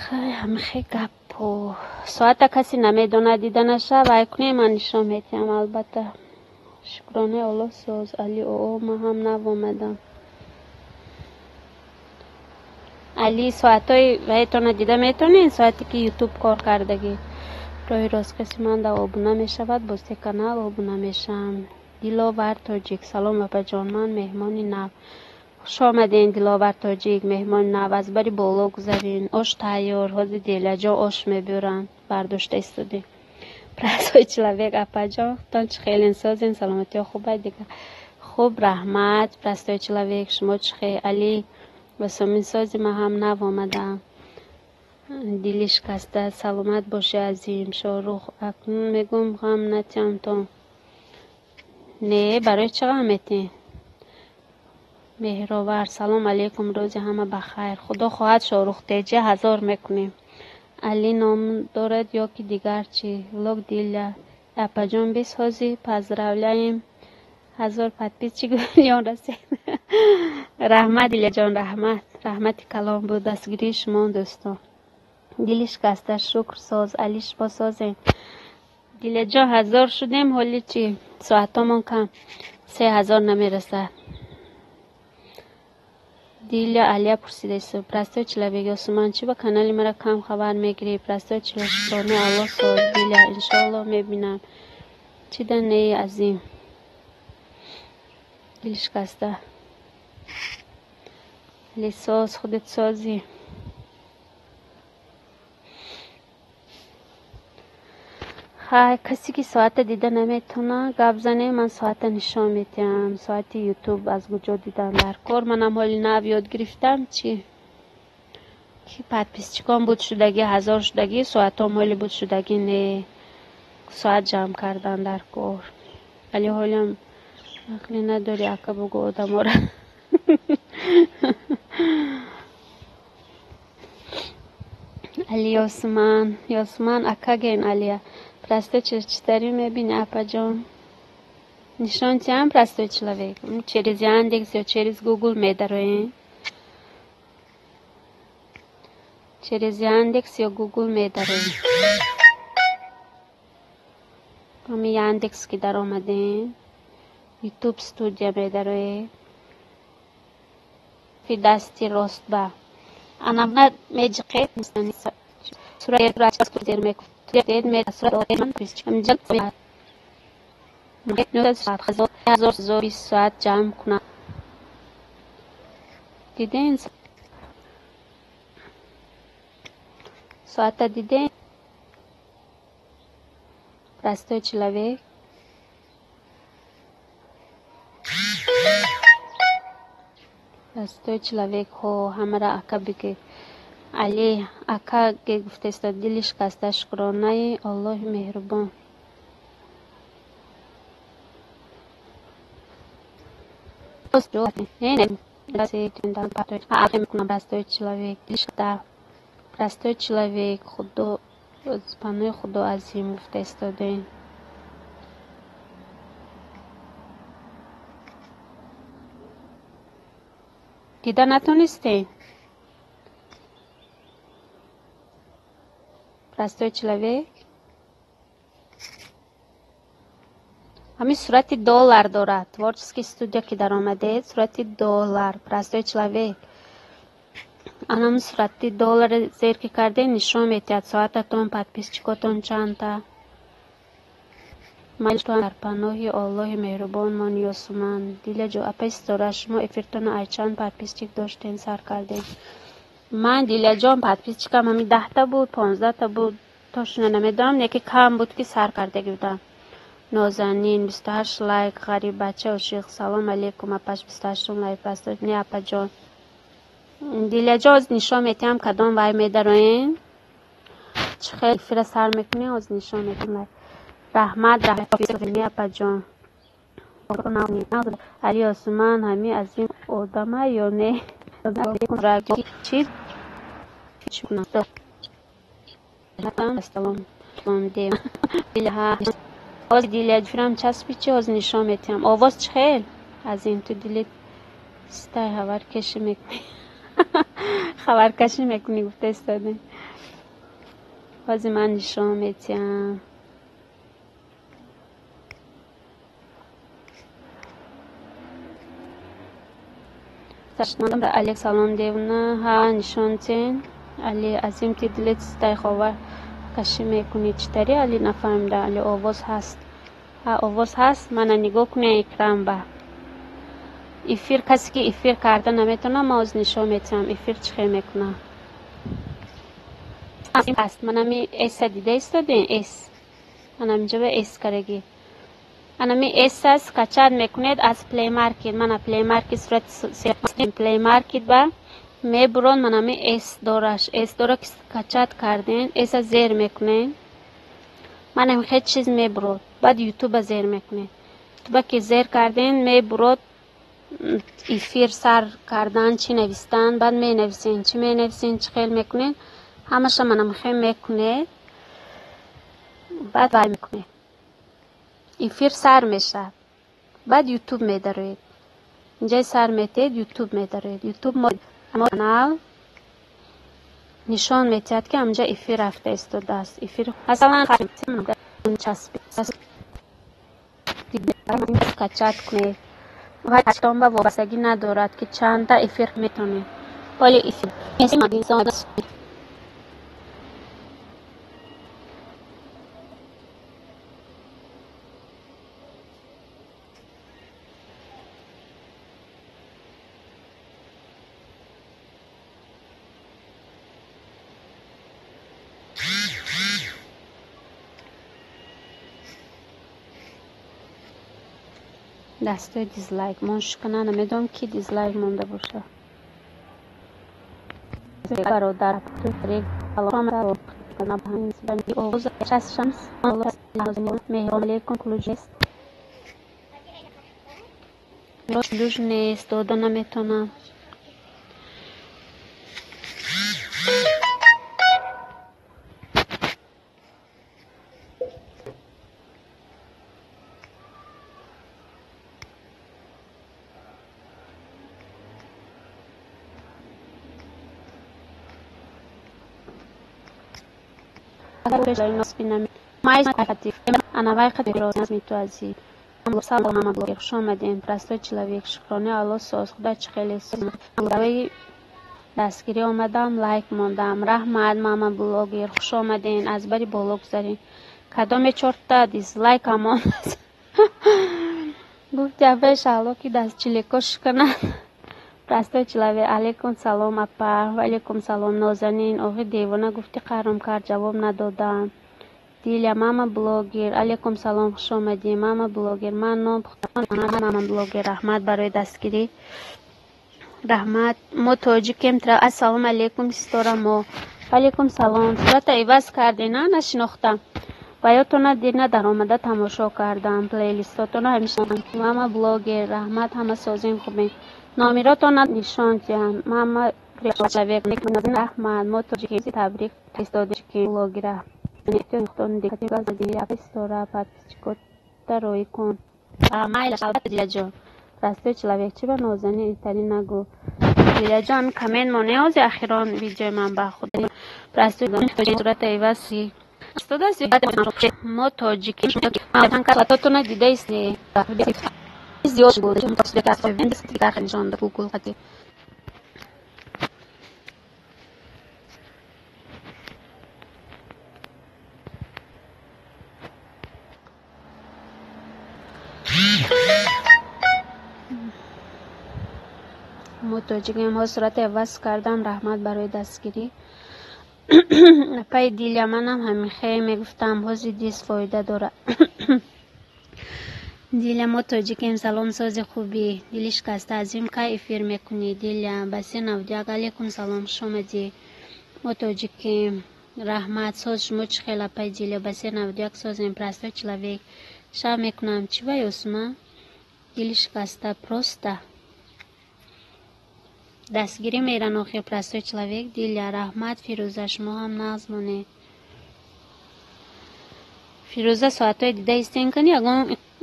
Хай, ҳамихе гаппо. Соата касе намедонад, дида наша, вай кунем, ман нишон медиҳам, албатта. Шукронаи Оллоҳ, соз. Али оо, ман ҳам нав омадам. Али, соатҳои ваятонро дида метавонед, соате ки ютуб кор кардагӣ? Роҳи рост, касе манда обуна мешавад, бо се канал обуна мешавам. Диловар Тоҷик, салом, апаҷон, ман меҳмони нав. Хуш омадем, Диловар Тоҷик, меҳмони нав, аз бари боло гузарен. Ош тайёр, ҳозир Делаҷон ош мебиёранд, бардошта истодем. Простой человек, апаҷон, худтон чӣ хелен, созен, саломатиё хуба дига? Хуб, раҳмат, простой человек, шумо чӣ хел? Али Васомин, сози, ман ҳам нав омадам. Дили шикаста, саломат бошӣ, азим. Шоҳрух, акнун мегӯм, ғам натиҳам. Не, барои чӣ ғам метиҳем? Меҳровар, салом алейкум, рӯзи ҳама бахайр. Худо хоҳад, Шоҳрух теҷа 1000 мекунем. Али ном дорад ё ки дигар чӣ? Влог Диля, апаҷон, бисозӣ, поздравляем. 1000 подписчик миллион расид. Раҳмат, Дилияҷон, раҳмат. Раҳмати калом буд дастгирии шумо, дӯстон. Дили шикаста, шукр, соз. Али, шумо созем. Дилияҷон, 1000 шудем, ҳоли чи? Соатомон кам. 3000 намерасад. Дилия Алия пурсидаисту. Простой человек Ёсуман, чӣ ба канали мара кам хабар мегирӣ? Простой человек, шукронаи Аллоҳ, соз. Дилия, иншоаллоҳ мебинам. Чӣ да неи азим? Дили шикаста. Али, соз, худат созӣ. Хай, касе ки соата дида наметавона, гап занем, ман соата нишон медиҳам. Соати ютуб аз куҷо дидам дар кор. Манам ҳоли нав ёд гирифтам, чи ки подписчикон буд шудагӣ, 1000 шудагӣ, соатом ҳоли буд шудагӣ не. Соат ҷамъ кардан дар кор. Вале ҳолиам ақле надорӣ, ака, бугӯ одамора. Али Ёсуман, Ёсуман ака ген Алия. Простой читари мебини, апаҷон. Нишон тиҳам простой человек. Через Яндекс ё через Google медароем. Через Яндекс ё Google медароем. Ҳами Яндекс ки даромадем, YouTube студия медароем. Фи дасти рост ба. Анамна меҷиқед, соат ҷамъ кунам. Диден? Соата диден? Простой человек. Простой человек ҳо ҳамара ака бигӯ. Али ака гуфтеста, дили шикаста, шукронаи Аллоҳи меҳрубон. Простой человек, простой человек, худо панои худо азим гуфта истодаем. Дида натонистем? Простой человек. Ҳамин сурати доллар дорад. Творческий студия ки даромадед, сурати доллар, простой человек. Анам сурати доллар зер ки кардем, нишон медиҳад соататон, подписчикотон чандта. Дар паноҳи Аллоҳи меҳрубонмон Ёсуман. Дилияҷо, апаи Ситора, шумо эфиртонро ай чанд подписчик доштен сар кардем? Ман, Дилияҷон, подписчикам ҳамин 10та буд, 15та буд, точно намедонам, яке кам буд ки сар кардаги будам. Нозанин, 28 лайк, ғариб бача ошиқ, салом алейкум, апаш 28 лайк аст. Не, апаҷон. Дилияҷон, оз нишон медиҳам кадом вай медароем. Чӣ хел эфира сар мекунем, оз нишон медиҳам. Раҳмат, раҳмат, апаҷон. Али Осман ҳами азим одама ё не? Чӣ? Оз Дилияҷонам часпи чи оз нишон медиҳам. Овоз чӣ хел? Азим, ту дилит стай хабаркашӣ мекунӣ. Хабаркашӣ мекунӣ гуфта истодем. Ҳозир ман нишон медиҳам. Алек салом девна, ҳа нишон тен. Али азим, ти дилит стай хабаркашӣ мекунӣ. Чӣ тари Али нафаҳмида. Али овоз ҳаст. Ҳа овоз ҳаст. Мана нигоҳ кунед экран ба. Эфир касе ки эфир карда наметавонад, ман оз нишон медиҳам эфир чӣ хел мекунам. Аст. Манами эса дида истодем? Эс. Манам инҷа ба эс карагӣ. Анами эс аст, скачать мекунед аз Play Market. Мана Play Market сурати Play Market ба мебурон, манами эс дораш. Эс дора ки скачать карден, эса зер мекунед. Манам хел чиз мебурод. Баъд ютуба зер мекунед. Ютуба ки зер карден, мебурод эфир сар кардан, чӣ навистан, баъд менависен, чӣ менависен, чӣ хел мекунед. Ҳамаша манам хел мекунед. Баъд вай мекунед. Эфир сар мешавад. Баъд Ютуб медароед. Инҷаи сар метиҳед, Ютуб медароед. Ютуб канал нишон метиҳад, ки ҳаминҷа эфир рафта истодааст. Эфир масалан скачать кунед. Ба вобастагӣ надорад, ки чанда эфир метавонед. Ҳоли эфир Дастои дизлайк мон шукана, намедонам, ки дизлайк монда боша. Бародар, ключ нест, ключ нест, дода наметонам. Хуш омадем, простой человек. Шукрони Алло, соз. Худо чӣ хеле соз. Барои дастгирӣ омадам, лайк мондам. Раҳмат, мама блогер, хуш омаден. Аз бари боло гузарем. Кадоме чорта дизлайк ҳамон гуфти, апаи Шаҳло, ки дастчилеко шуканад. Простой человек, алейкум салом, апа. Ваалейкум салом, Нозанин. Охи девона, гуфти қаҳром кард, ҷавоб надодам. Диля, мама блогер, алейкум салом, хуш омадӣ, мама блогер. Ман ном мама блогер, раҳмат барои дастгирӣ. Раҳмат, мо тоҷикем. Ассалому алейкум, ситора мо. Алейкум салом. Сурата иваз кардем, на нашинохтам. Ва ётона дер надаромада тамошо кардам. Плейлистотона ҳамеша. Мама блогер, раҳмат, ҳама созем, хубем. Номеротона нишон диҳам. Мама человек, раҳмат, мо тоҷикем, табрик истодаки блогера. Ситора подписчикота рӯй кун. Майлаш, албатта, Дилаҷон. Простой человек, чӣ ба Нозанин италӣ нагӯ. Дилаҷон, коммент моне ҳози ахирон видеои ман ба худ. Простой сурата иваз мо тоҷикем. Тотона дидаист. Зиёд буд. Нишон Google қати. Мо тоҷикем, ҳо сурата иваз кардам. Раҳмат барои дастгирӣ. Апаи Диля, манам ҳамин хел мегуфтам, ҳози дис фоида дорад. Диля, мо тоҷикем, салом, сози, хубӣ? Дили шикаста, азим, кай эфир мекунӣ? Диля, басир навдяк, алейкум салом, хуш омадӣ. Мо тоҷикем, раҳмат, соз, шумо чӣ хел, апаи Диля? Басир навдяк, созем. Простой человек, шаб мекунам. Чӣ ба ёсума? Дили шикаста, просто дастгирӣ меран охир. Простой человек, Диля, раҳмат, Фирӯза, шумо ҳам нағз монед. Фирӯза, соатҳои дида истен кани, ягон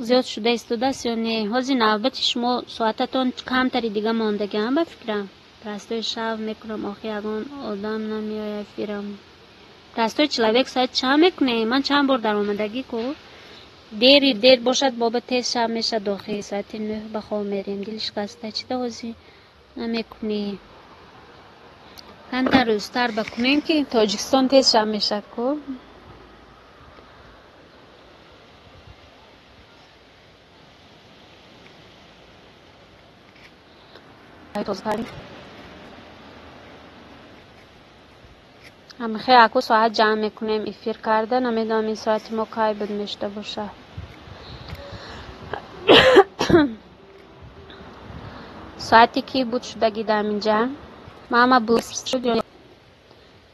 зиёд шуда истодааст ё не? Ҳозир навбати шумо соататон камтари дига мондагиам, ба фикрам. Простой, шаб мекунам, охи ягон одам намеояд эфирам. Простой человек, соат чанд мекунем? Ман чанд бор даромадагӣ ку. Дери дер бошад, боба тез шаб мешад, охи соати 9 ба хоб мерем. Дили шикаста, чида ҳозир намекунӣ? Камтар рӯзтар ба кунем, ки Тоҷикистон тез шаб мешад ку. Ҳамихе аку соат ҷамъ мекунем эфир карда, намедонам, ин соати мо кай буд мешуда бошад. Соати ки буд шудагӣ дар инҷа? Мама шуд.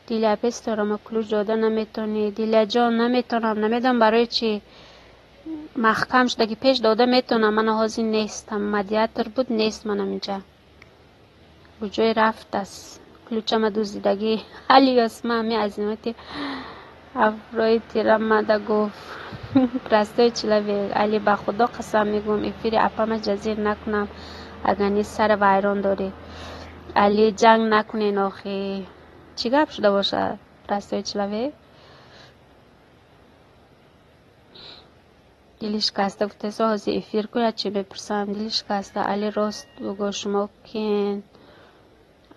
Диля песторома ключ дода наметонӣ. Диляҷон, наметонам, намедонам барои чӣ маҳкам шудагӣ, пеш дода метонам, мана ҳозир нестам. Мадиатор буд, нест манам инҷа. Куҷое рафтааст? Ключама дуздидагӣ. Ҳали ёсма ҳами азимати афрои тирамада гуфт. Простой человек. Али, ба худо қасам мегӯм, эфири апама ҷазир накунам, агар ни сари вайрон дорӣ. Али, ҷанг накунен охи. Чӣ гап шуда бошад, простой человек? Дили шикаста гуфтесо, ҳозир эфир ку, я чӣ мепурсам. Дили шикаста. Али, рост бугӯ, шумо киен?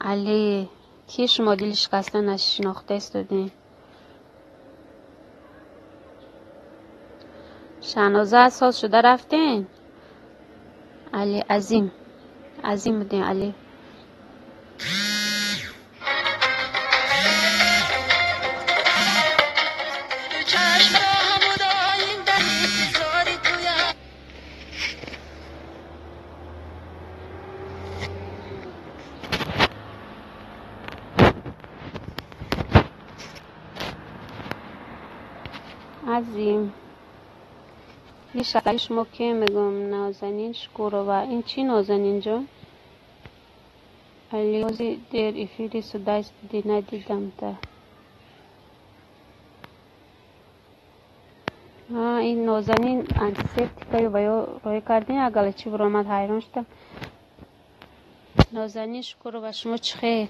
Али, ки шумо дили шикаста нашинохта истодем? Шаҳноза, соз шуда рафтен? Али, Азим, Азим будем, Али. Азим. Шумо ки мегӯм? Нозанин Шукурова. Ин чӣ, Нозанин ҷон? Али, ҳози дер эфири судайс будӣ, надидамта. Ин Нозанин антисептикаю ва ё роӣ кардин, агала чӣ буромад, ҳайрон шудам. Нозанин Шукурова, шумо чӣ хел?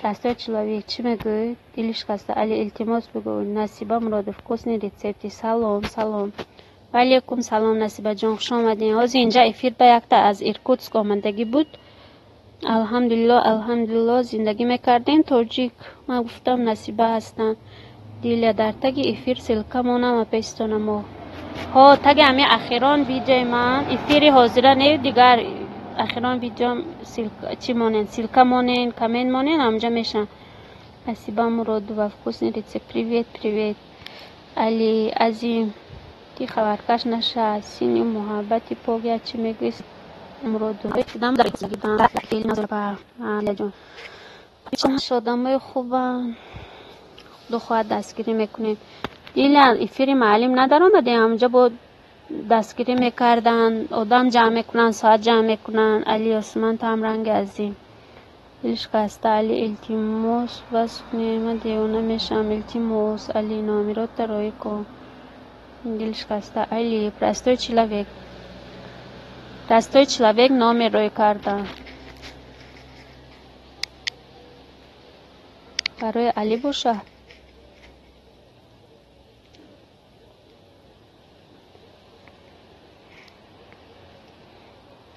Простой человек, чӣ мегӯед? Дили шикаста. Али, илтимос бигӯ. Насиба Муродов, вкусный рецепти. Салом, салом. Ваалейкум салом, Насибаҷон, хуш омадем. Ҳозир инҷа эфир ба якта аз Иркутск омадагӣ буд. Алҳамдулилло, алҳамдулилло, зиндагӣ мекардем тоҷик. Ман гуфтам, Насиба ҳастам. Диля, дар таги эфир ссылка монам, апестонамо. Ҳо, таги ҳами ахирон видеои ман, эфири ҳозира не, дигар ахирон видеом чӣ монен, ссылка монен, коммент монен, ҳамҷа мешавам. Насиба Муродова, вкусный рецепт. Привет, привет. Али, Азим, ти хабаркаш наша, сини муҳаббати пок, я чӣ мегӯӣ? Муродова. Одамои хубанд. Худо хоҳад, дастгирӣ мекунем. Диля, эфири маълим надаромадем, ҳамҷа бо дастгирӣ мекарданд, одам ҷамъ мекунанд, соат ҷамъ мекунанд. Али Осман, ту ҳам ранги Азим. Дили шикаста. Али, илтимос, бас кунед, ман девона мешавам. Илтимос, Али, номерота роӣ кун. Дили шикаста. Али, простой человек. Простой человек номер роӣ кардам. Барои Али бошад?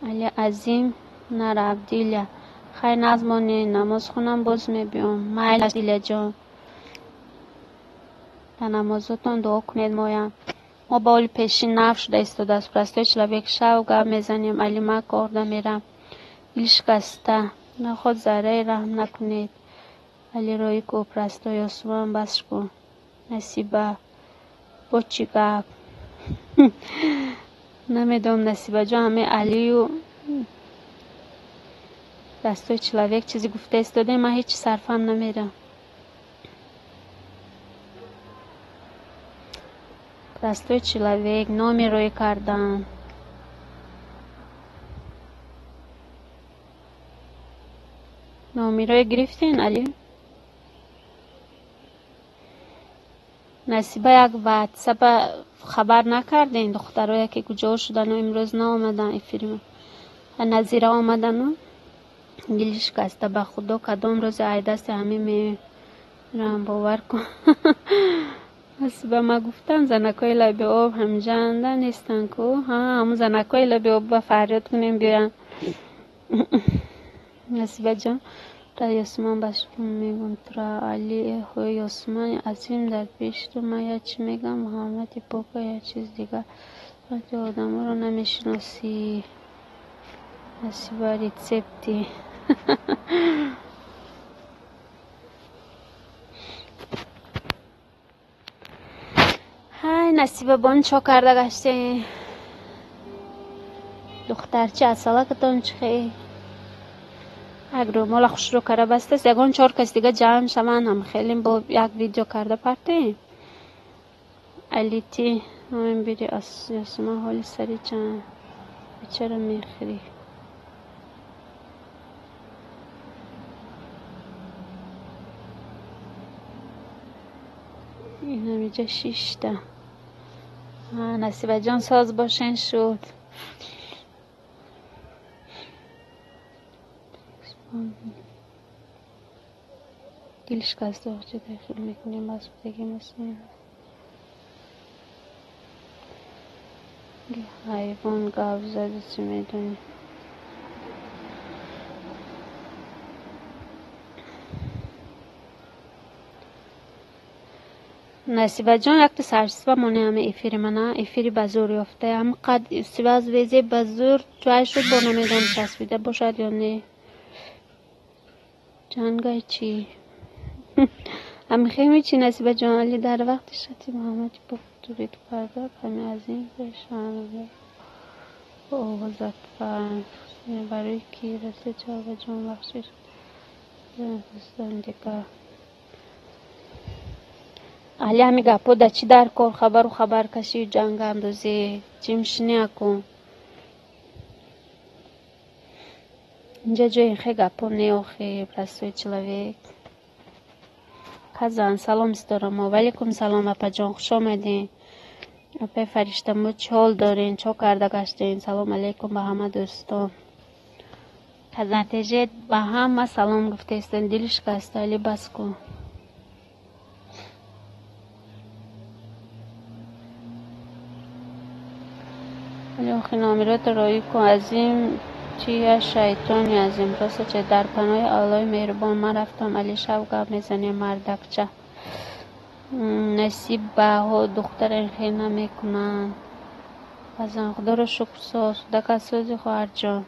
Али, Азим нарафт. Диля, хайр, назмонед, намоз хонам, боз мебиём. Майлаш, Диляҷон. Дар намозотон дуо кунед моям. Мо ба оли пешин нав шуда истодааст. Простой человек, шав гап мезанем. Али, ман корда мерам. Дили шикаста. Наход зарраи раҳм накунед. Али, роӣ ку. Простой Осман, бас кун. Насиба, бо чӣ гап? Намедонам, Насибаҷон, ҳамаи Алию простой человек чизе гуфта истодем, ман ҳеҷ сарфам намерам. Простой человек, номер роӣ кардам. Номерое гирифтен, Али? Насиба, як ватсапа хабар накардем, духтарое ки куҷо шудану имрӯз наомадан эфири. Назира омадану. Дили шикаста, ба худо, кадом рӯзи ай дасти ҳамин мерам, бовар кун. Насиба, ма гуфтам, занакҳои лаби об ҳамҷанда нестанд ку. Ҳа, ҳамун занакҳои лаби об ба фарёд кунем, биёянд. Насибаҷон, ра Ёсман, бас мегӯм тура. Али, ҳои Ёсмани Азим, дар пеши ту ман як чӣ мегӯям, муҳаббати пока як чиз дигар. Вақте одаморо намешиносӣ. Насиба, рецепти. Ҳай, Насиба бон, чо карда гаштем? Духтарчи асалакатон чӣ хел? Як рӯмола хушрӯ карда бастааст, ягон чор кас дига ҷамъ шаванд, ҳам хеле бо як видео карда партем. Али, ти ҳамин бири Ёсман, ҳоли сари чанд чаро мехӯрӣ? Инамиҷа шишта. Насибаҷон соз бошен шуд. Дил шикаста чӣ хел мекунем басудагӣ масун. Ҳайвон гап зади чӣ медонӣ? Насибаҷон якта сарчисба моне ҳама эфири мана эфири ба зӯр ёфта ҳама қад связ везе ба зӯр чай шуд бо намедонам часпида бошад ё не. Ҷангай чӣ? Ҳамихеми чӣ Насибаҷон али дар вақти шати Муҳаммади пок турид карда каме аз ин пешанба овозат барои ки расе чаваҷон бахшиш дигар. Али ҳами гапҳо да чӣ дар кор хабару хабаркашию ҷангандозӣ чӣ мишинӣ акун? Инҷа ҷои хе гапҳо не охи простой человек. Казан салом ситорамо. Ваалайкум салом апаҷон хуш омадем. Апаи Фаришта мо чӣ ҳол дорем? Чо карда гаштем? Салом алейкум ба ҳама дӯстон. Казантеже ба ҳама салом гуфтаистен. Дили шикаста али бас кун. Али охи номерото роӣ кун азим чи я шайтони азим роста че дар паноҳи Аллоҳи меҳрубон ман рафтам али шаб гап мезанем мардакча. Насибаҳо духтара хел намекунанд. Азан худоро шукр соз худака сози хоҳарҷон.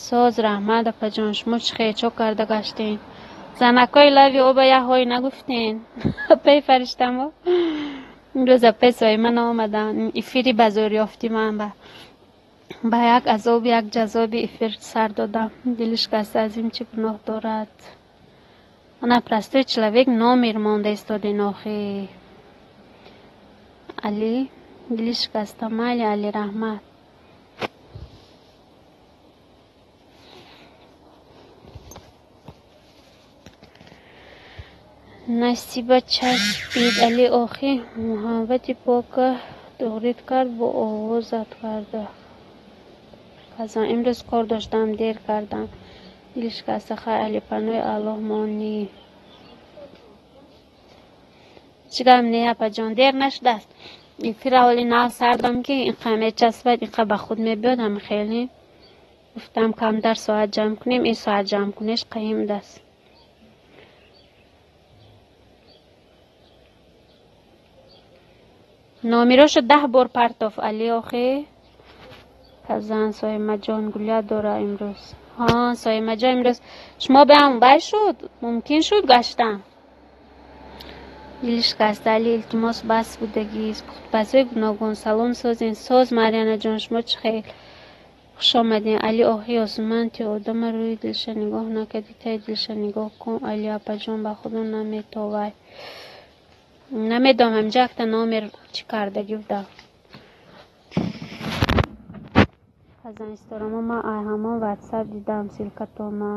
Соз раҳмат апаҷон шумо чӣ хел чо карда гаштем? Занакҳои лави оба як ҳой нагуфтен. Апаи Фариштамо имрӯз апаи Соима наомаданд. Эфири ба зӯр ёфти ман ба як азоби як ҷазоби эфир сар додам. Дили шикаста аз ин чӣ гуноҳ дорад? Ана простой человек номер монда истоден охи. Али дили шикаста майли Али раҳмат. Насиба часпид Али охи муҳаббати пока туғрид кард бо овозат карда. Казан имрӯз кор доштам дер кардам. Дили шикаста хай Али паноҳи Аллоҳ монӣ. Чӣ гап не апаҷон дер нашудааст. Эфира ҳоли нав сар додам ки инқа мечаспад инқа ба худ мебиёд ҳами хеле. Гуфтам камтар соат ҷамъ кунем ин соат ҷамъ кунеш қиин будаст. Номерошо 10 бор партоф Али охи. Казан Соимаҷон гулия дора имрӯз. Ҳа Соимаҷон имрӯз шумо ба ҳам бай шуд? Мумкин шуд гаштан? Дили шикаста Али илтимос бас будагист. Пухтупазҳои гуногун салом созен. Соз Марьянаҷон шумо чӣ хел? Хуш омадем. Али охи Осман ти одама рӯи дилша нигоҳ накарди таи дилша нигоҳ кун. Али апаҷон ба худо наметовай. Намедонам инҷа якта номер чӣ кардагӣ буда. Казан исторамо ман ай ҳамон ватсап дидам ссилкатона.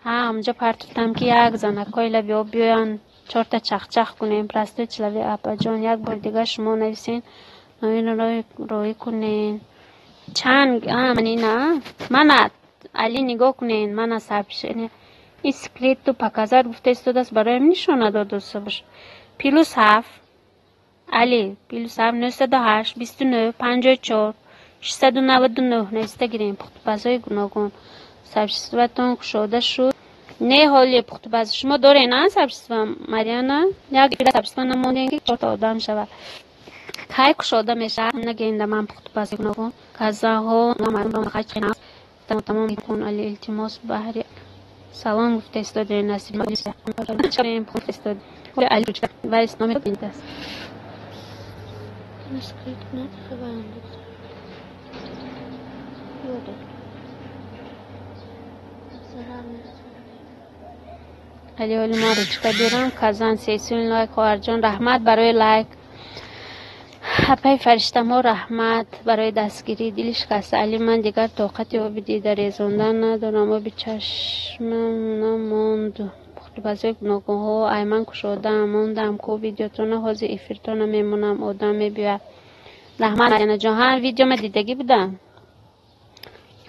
Ҳа ҳамҷо партофтам ки як занакҳои лаби об биёянд чорта чахчах кунем. Простой человек апаҷон як бор дигар шумо нависен номерро роӣ кунен. Чанд ман ина мана Али нигоҳ кунен мана сообщение ин скрипту показать гуфта истодааст бароям нишона додоста бош. +7 Али +7 908 29 54 699 нависта гирем. Пухтупазҳои гуногун сообществатон кушода шуд. Не ҳоли пухтупаз шумо дорен а сообщество Марьяна? Як сообщество намондем ки чорта одам шавад. Кай кушода мешавад? Нагенда ман пухтупазҳои гуногун казаҳо тамом кун Али илтимос баҳри салом гуфта истодем Насиб Али вайс номер бинтаст. Али ҳоли ман ручка дорам. Казан сесюн лайк хоҳарҷон раҳмат барои лайк. Апаи Фариштамо раҳмат барои дастгирӣ. Дили шикаста Али ман дигар тоқати оби дида резондан надорам. Оби чашмам намонд. Пухтупазҳои гуногунҳо айман кушодам, мондам ку видеотона, ҳозир эфиртона мемонам, одам мебиёяд. Раҳмат, Марьянаҷон, ҳам видеома дидагӣ будам.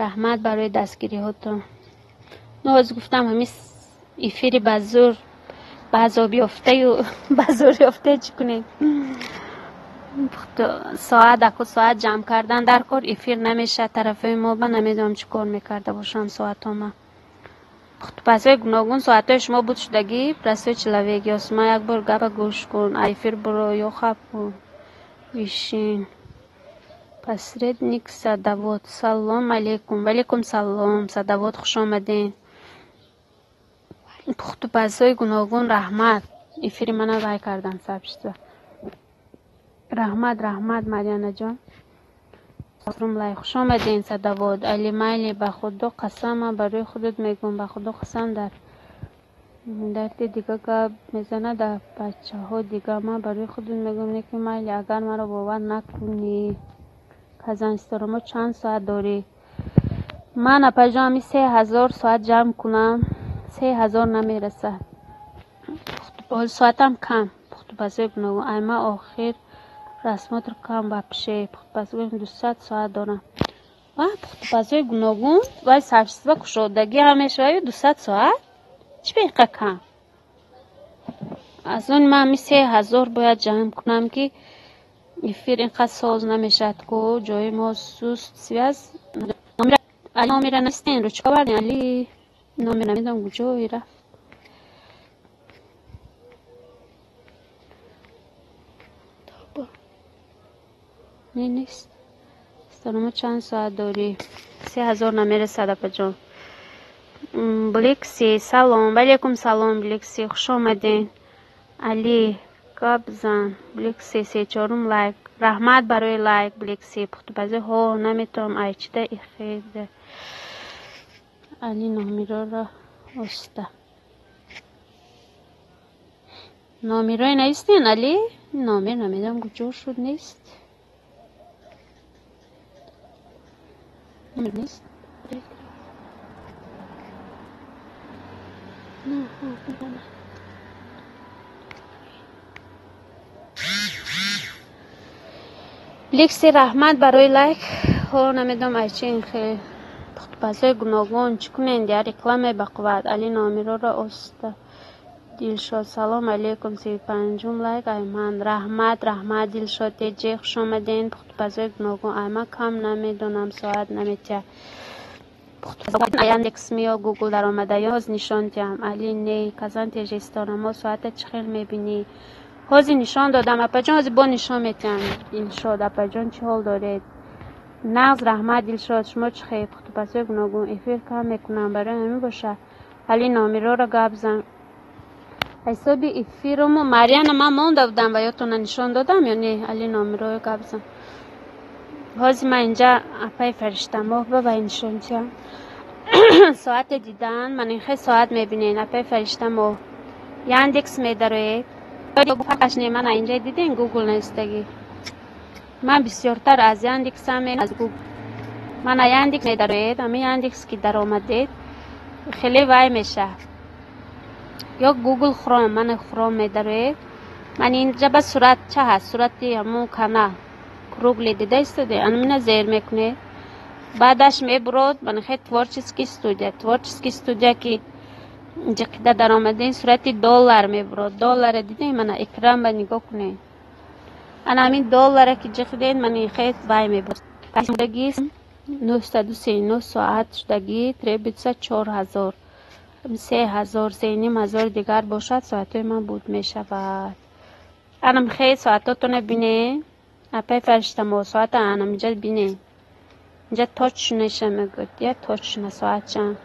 Раҳмат барои дастгириҳотон. Ну ҳозир гуфтам ҳамин эфири ба зур ба азоб ёфтаю ба зур ёфта чӣ кунем? Соат аку соат ҷамъ кардан дар кор эфир намешавад тарафҳои мо, ба намедонам чӣ кор мекарда бошам соатҳома. Пухтупазҳои гуногун соатҳои шумо буд шудагӣ, простой человек, Ёсума як бор гапа гӯш кун, эфир буро ё хаб кун. Вишин. Посредник Садовод. Салом алейкум. Валейкум салом. Садовод, хуш омаден. Пухтупазҳои гуногун раҳмат. Эфири мана вай кардан сообщество. Раҳмат, раҳмат, Марьянаҷон. Лай хуш омаден, Садовод. Али майли, ба Худо қасам, ман барои худат мегӯям, ба Худо қасам, дар дарди дига гап мезанад, дар бачаҳо дига. Ман барои худат мегӯям, не ки майли, агар маро бовар накунӣ. Казанисторамо чанд соат дорӣ? Ман апаҷон ҳамин 3000 соат ҷамъ кунам, 3000 намерасад. Соатам кам. Пухтупазҳои гуногун. Ай ман охир просмотр кам вообще. Пухтупазҳои 200 соат дорам. Ва пухтупазҳои гуногун вай сообщество кушодагӣ ҳам мешавад 200 соат? Чӣ ба инқа кам? Аз он ман ҳамин 3000 бояд ҷамъ кунам, ки эфир инқадр соз намешавад ку ҷои мо суст связь. Али номера настен, ручка барден, Али номер намедонам куҷое рафт. Не, нест. Старома чанд соат дорӣ? 3000 намерасад, апаҷон. Блекси, салом. Валейкум салом, Блекси, хуш омаден. Али, гап зан. Блекси, се-чорум лайк. Раҳмат барои лайк, Блекси. Пухтупазӣ ҳо, наметавонам айчида ихеда. Али номероро оста. Номерои навистен, Али? Номер намедонам куҷо шуд, нест. Номер нест. Лекси, раҳмат барои лайк. Ҳо, намедонам айчи ин хел. Пухтупазҳои гуногун чӣ кунен, я рекламе бақувват. Али номероро оста. Дилшод, салом алейкум, 35-ум лайк айман. Раҳмат, раҳмат, Дилшод теҷе, хуш омаден. Пухтупазҳои гуногун айман кам намедонам, соат наметиҳад. Яндекс меё Гугл даромада ё ҳоз нишон диҳам. Али не, Казан теҷе сторамо соата чӣ хел мебинӣ? Ҳозир нишон додам, апаҷон, ҳозир бо нишон метиҳам. Дилшод, апаҷон, чӣ ҳол доред? Нағз, раҳмат, Дилшод, шумо чӣ хел? Пухтупазҳои гуногун эфир кам мекунам, барои ҳамин боша. Али номероро гап зан. Ҳисоби эфируму Марьяна ман монда будам ва ётона нишон додам ё не? Али номероро гап зан. Ҳозир ман инҷа апаи Фариштамоҳ ба вай нишон диҳам. Соате дидан, ман ин хел соат мебинен, апаи Фариштамоҳ. Яндекс медароед. Фарқаш не, ман инҷа дидем Гугл навистагӣ. Ман бисёртар аз Яндексам, аз Гугл. Ман Яндекс медароед, ҳамин Яндекс ки даромадед, хеле вай мешавад. Ё Гугл Хром, ман Хром медароед. Ман инҷа ба сурат ча ҳаст? Сурати ҳамон канал. Круглый дида истоде, анамина зер мекунед. Баъдаш мебурод, ман хел творческий студия. Творческий студия ки ҷиқида даромадем, сурати доллар мебурод. Доллара дидем, мана экран ба нигоҳ кунед. Ана ҳамин доллара ки ҷиқидед, ман хел вай мебурод. Шудагӣ 939 соат шудагӣ, требуется 4000. 3000, 3500 дигар бошад, соатҳои ман буд мешавад. Анам хел соатотона бинед. Апаи Фариштамо соата анам инҷа бинед. Инҷа точно мегӯяд, я точно соат чанд.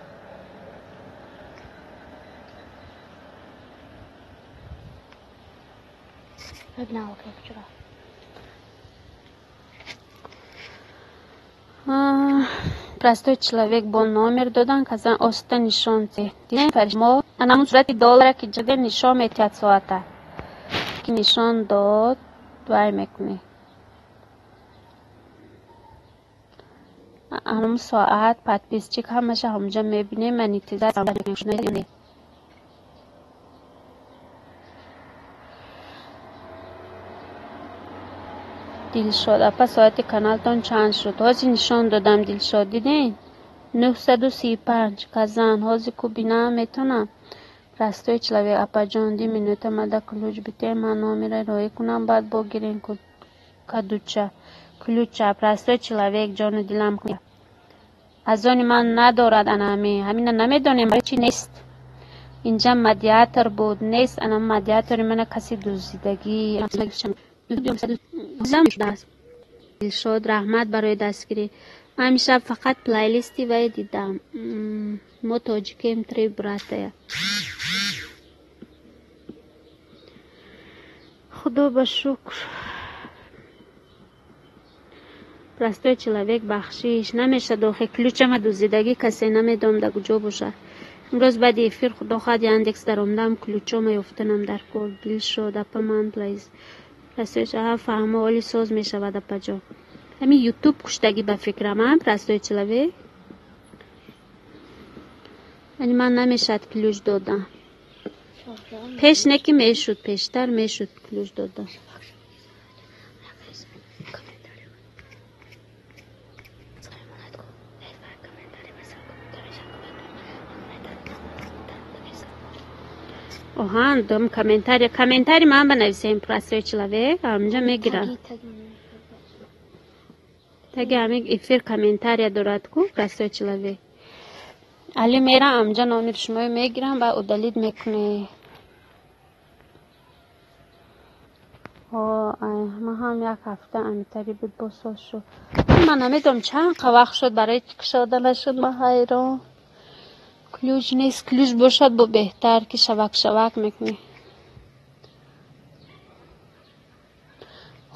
Простой человек бо номер додан, казан оста нишон те. Дидем Фариштамо, анамун сурати доллара ки ҷиде нишон метиҳад соата. Ки нишон дод, вай мекунӣ. Ҳамун соат подписчик ҳамаша ҳамҷа мебинем, монетизатсия. Дилшод апа, соати каналтон чанд шуд? Ҳозир нишон додам, Дилшод, диден? 935 Казан. Ҳозир ку бинам метонам. Простой человек, апаҷон, ди минута мада ключ бите, ман номера роӣ кунам, баъд бо гирен кадуча. Ключа, простой человек, ҷону дилам. Аз они ман надорад ана ҳамин. Ҳамина намедонем, барои чӣ нест. Инҷа модератор буд, нест. Ана модератори мана касе дуздидагӣ. Дилшод, раҳмат барои дастгирӣ. Ман имшаб фақат плейлисти вай дидам. Мо тоҷикем, три братая. Худо ба шукр. Простой человек, бахшиш. Намешад охе, ключама дуздидагӣ, касе намедонам дар куҷо бошад. Имрӯз баъди эфир, худо хоҳад, Яндекс даромадам, ключома ёфтанам дар кор. Дилшод апа, ман плейс. Простой человек, фаҳмо, оли соз мешавад, апаҷон. Ҳамин ютуб куштагӣ ба фикрам, а, простой человек. Яъне ман намешад ключ додам. Пеш не ки мешуд, пештар мешуд ключ додам. Оҳан, дом комментария, комментарий ман банависем, простой человек, ҳаминҷа мегирам. Таги ҳамин эфир комментария дорад ку, простой человек. Али мерам, ҳаминҷа номери шуморо мегирам, баъд удалить мекунед. Ман ҳам як ҳафта амитари буд, боз соз шуд. Ман намедонам чанд қа вақт шуд барои кушода нашуд, ман ҳайрон. Ключ нест, ключ бошад бо беҳтар, ки шавак шавак мекунӣ.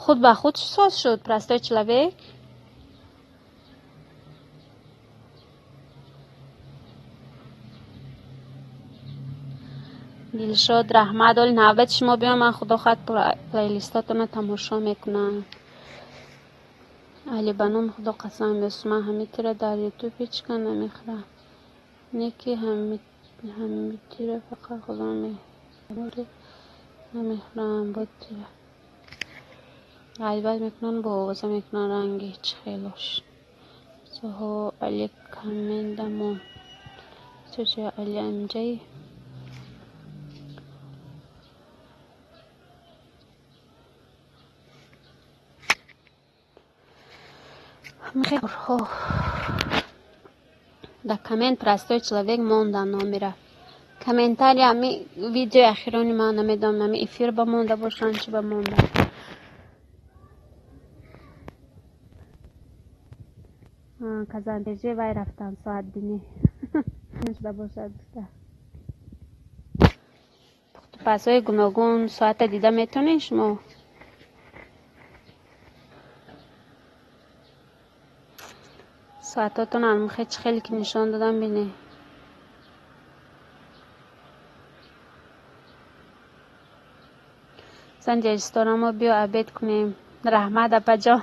Худ ба худ соз шуд, простой человек. Дилшод, раҳмат. Оли навбати шумо биём, ман худо хоҳад плейлистотонро тамошо мекунам. Али, ба номи Худо қасам, ман ҳамин тира дар ютуб ҳеҷ кас намехӯрам. Не ки ҳамин тира фақат худо намехӯрам, бо тира. Ғайбат мекунанд, бо овоза мекунанд, ранги чӣ хелош. Соҳо Али комментамон. Али амҷаи. Дар коммент простой человек монда номера. Комментария ҳами видеои ахирони ман намедонам, ҳами эфир ба монда бошанд, чӣ ба монда. Казантеже вай рафтан соат бинӣ. Шуда бошад гуфта. Пухтупазҳои гуногун соата дида метавонед шумо? Соатотон ҳам хеле ки нишон додам, бинед. Санҷаристорамо биё обед кунем. Раҳмат, апаҷон.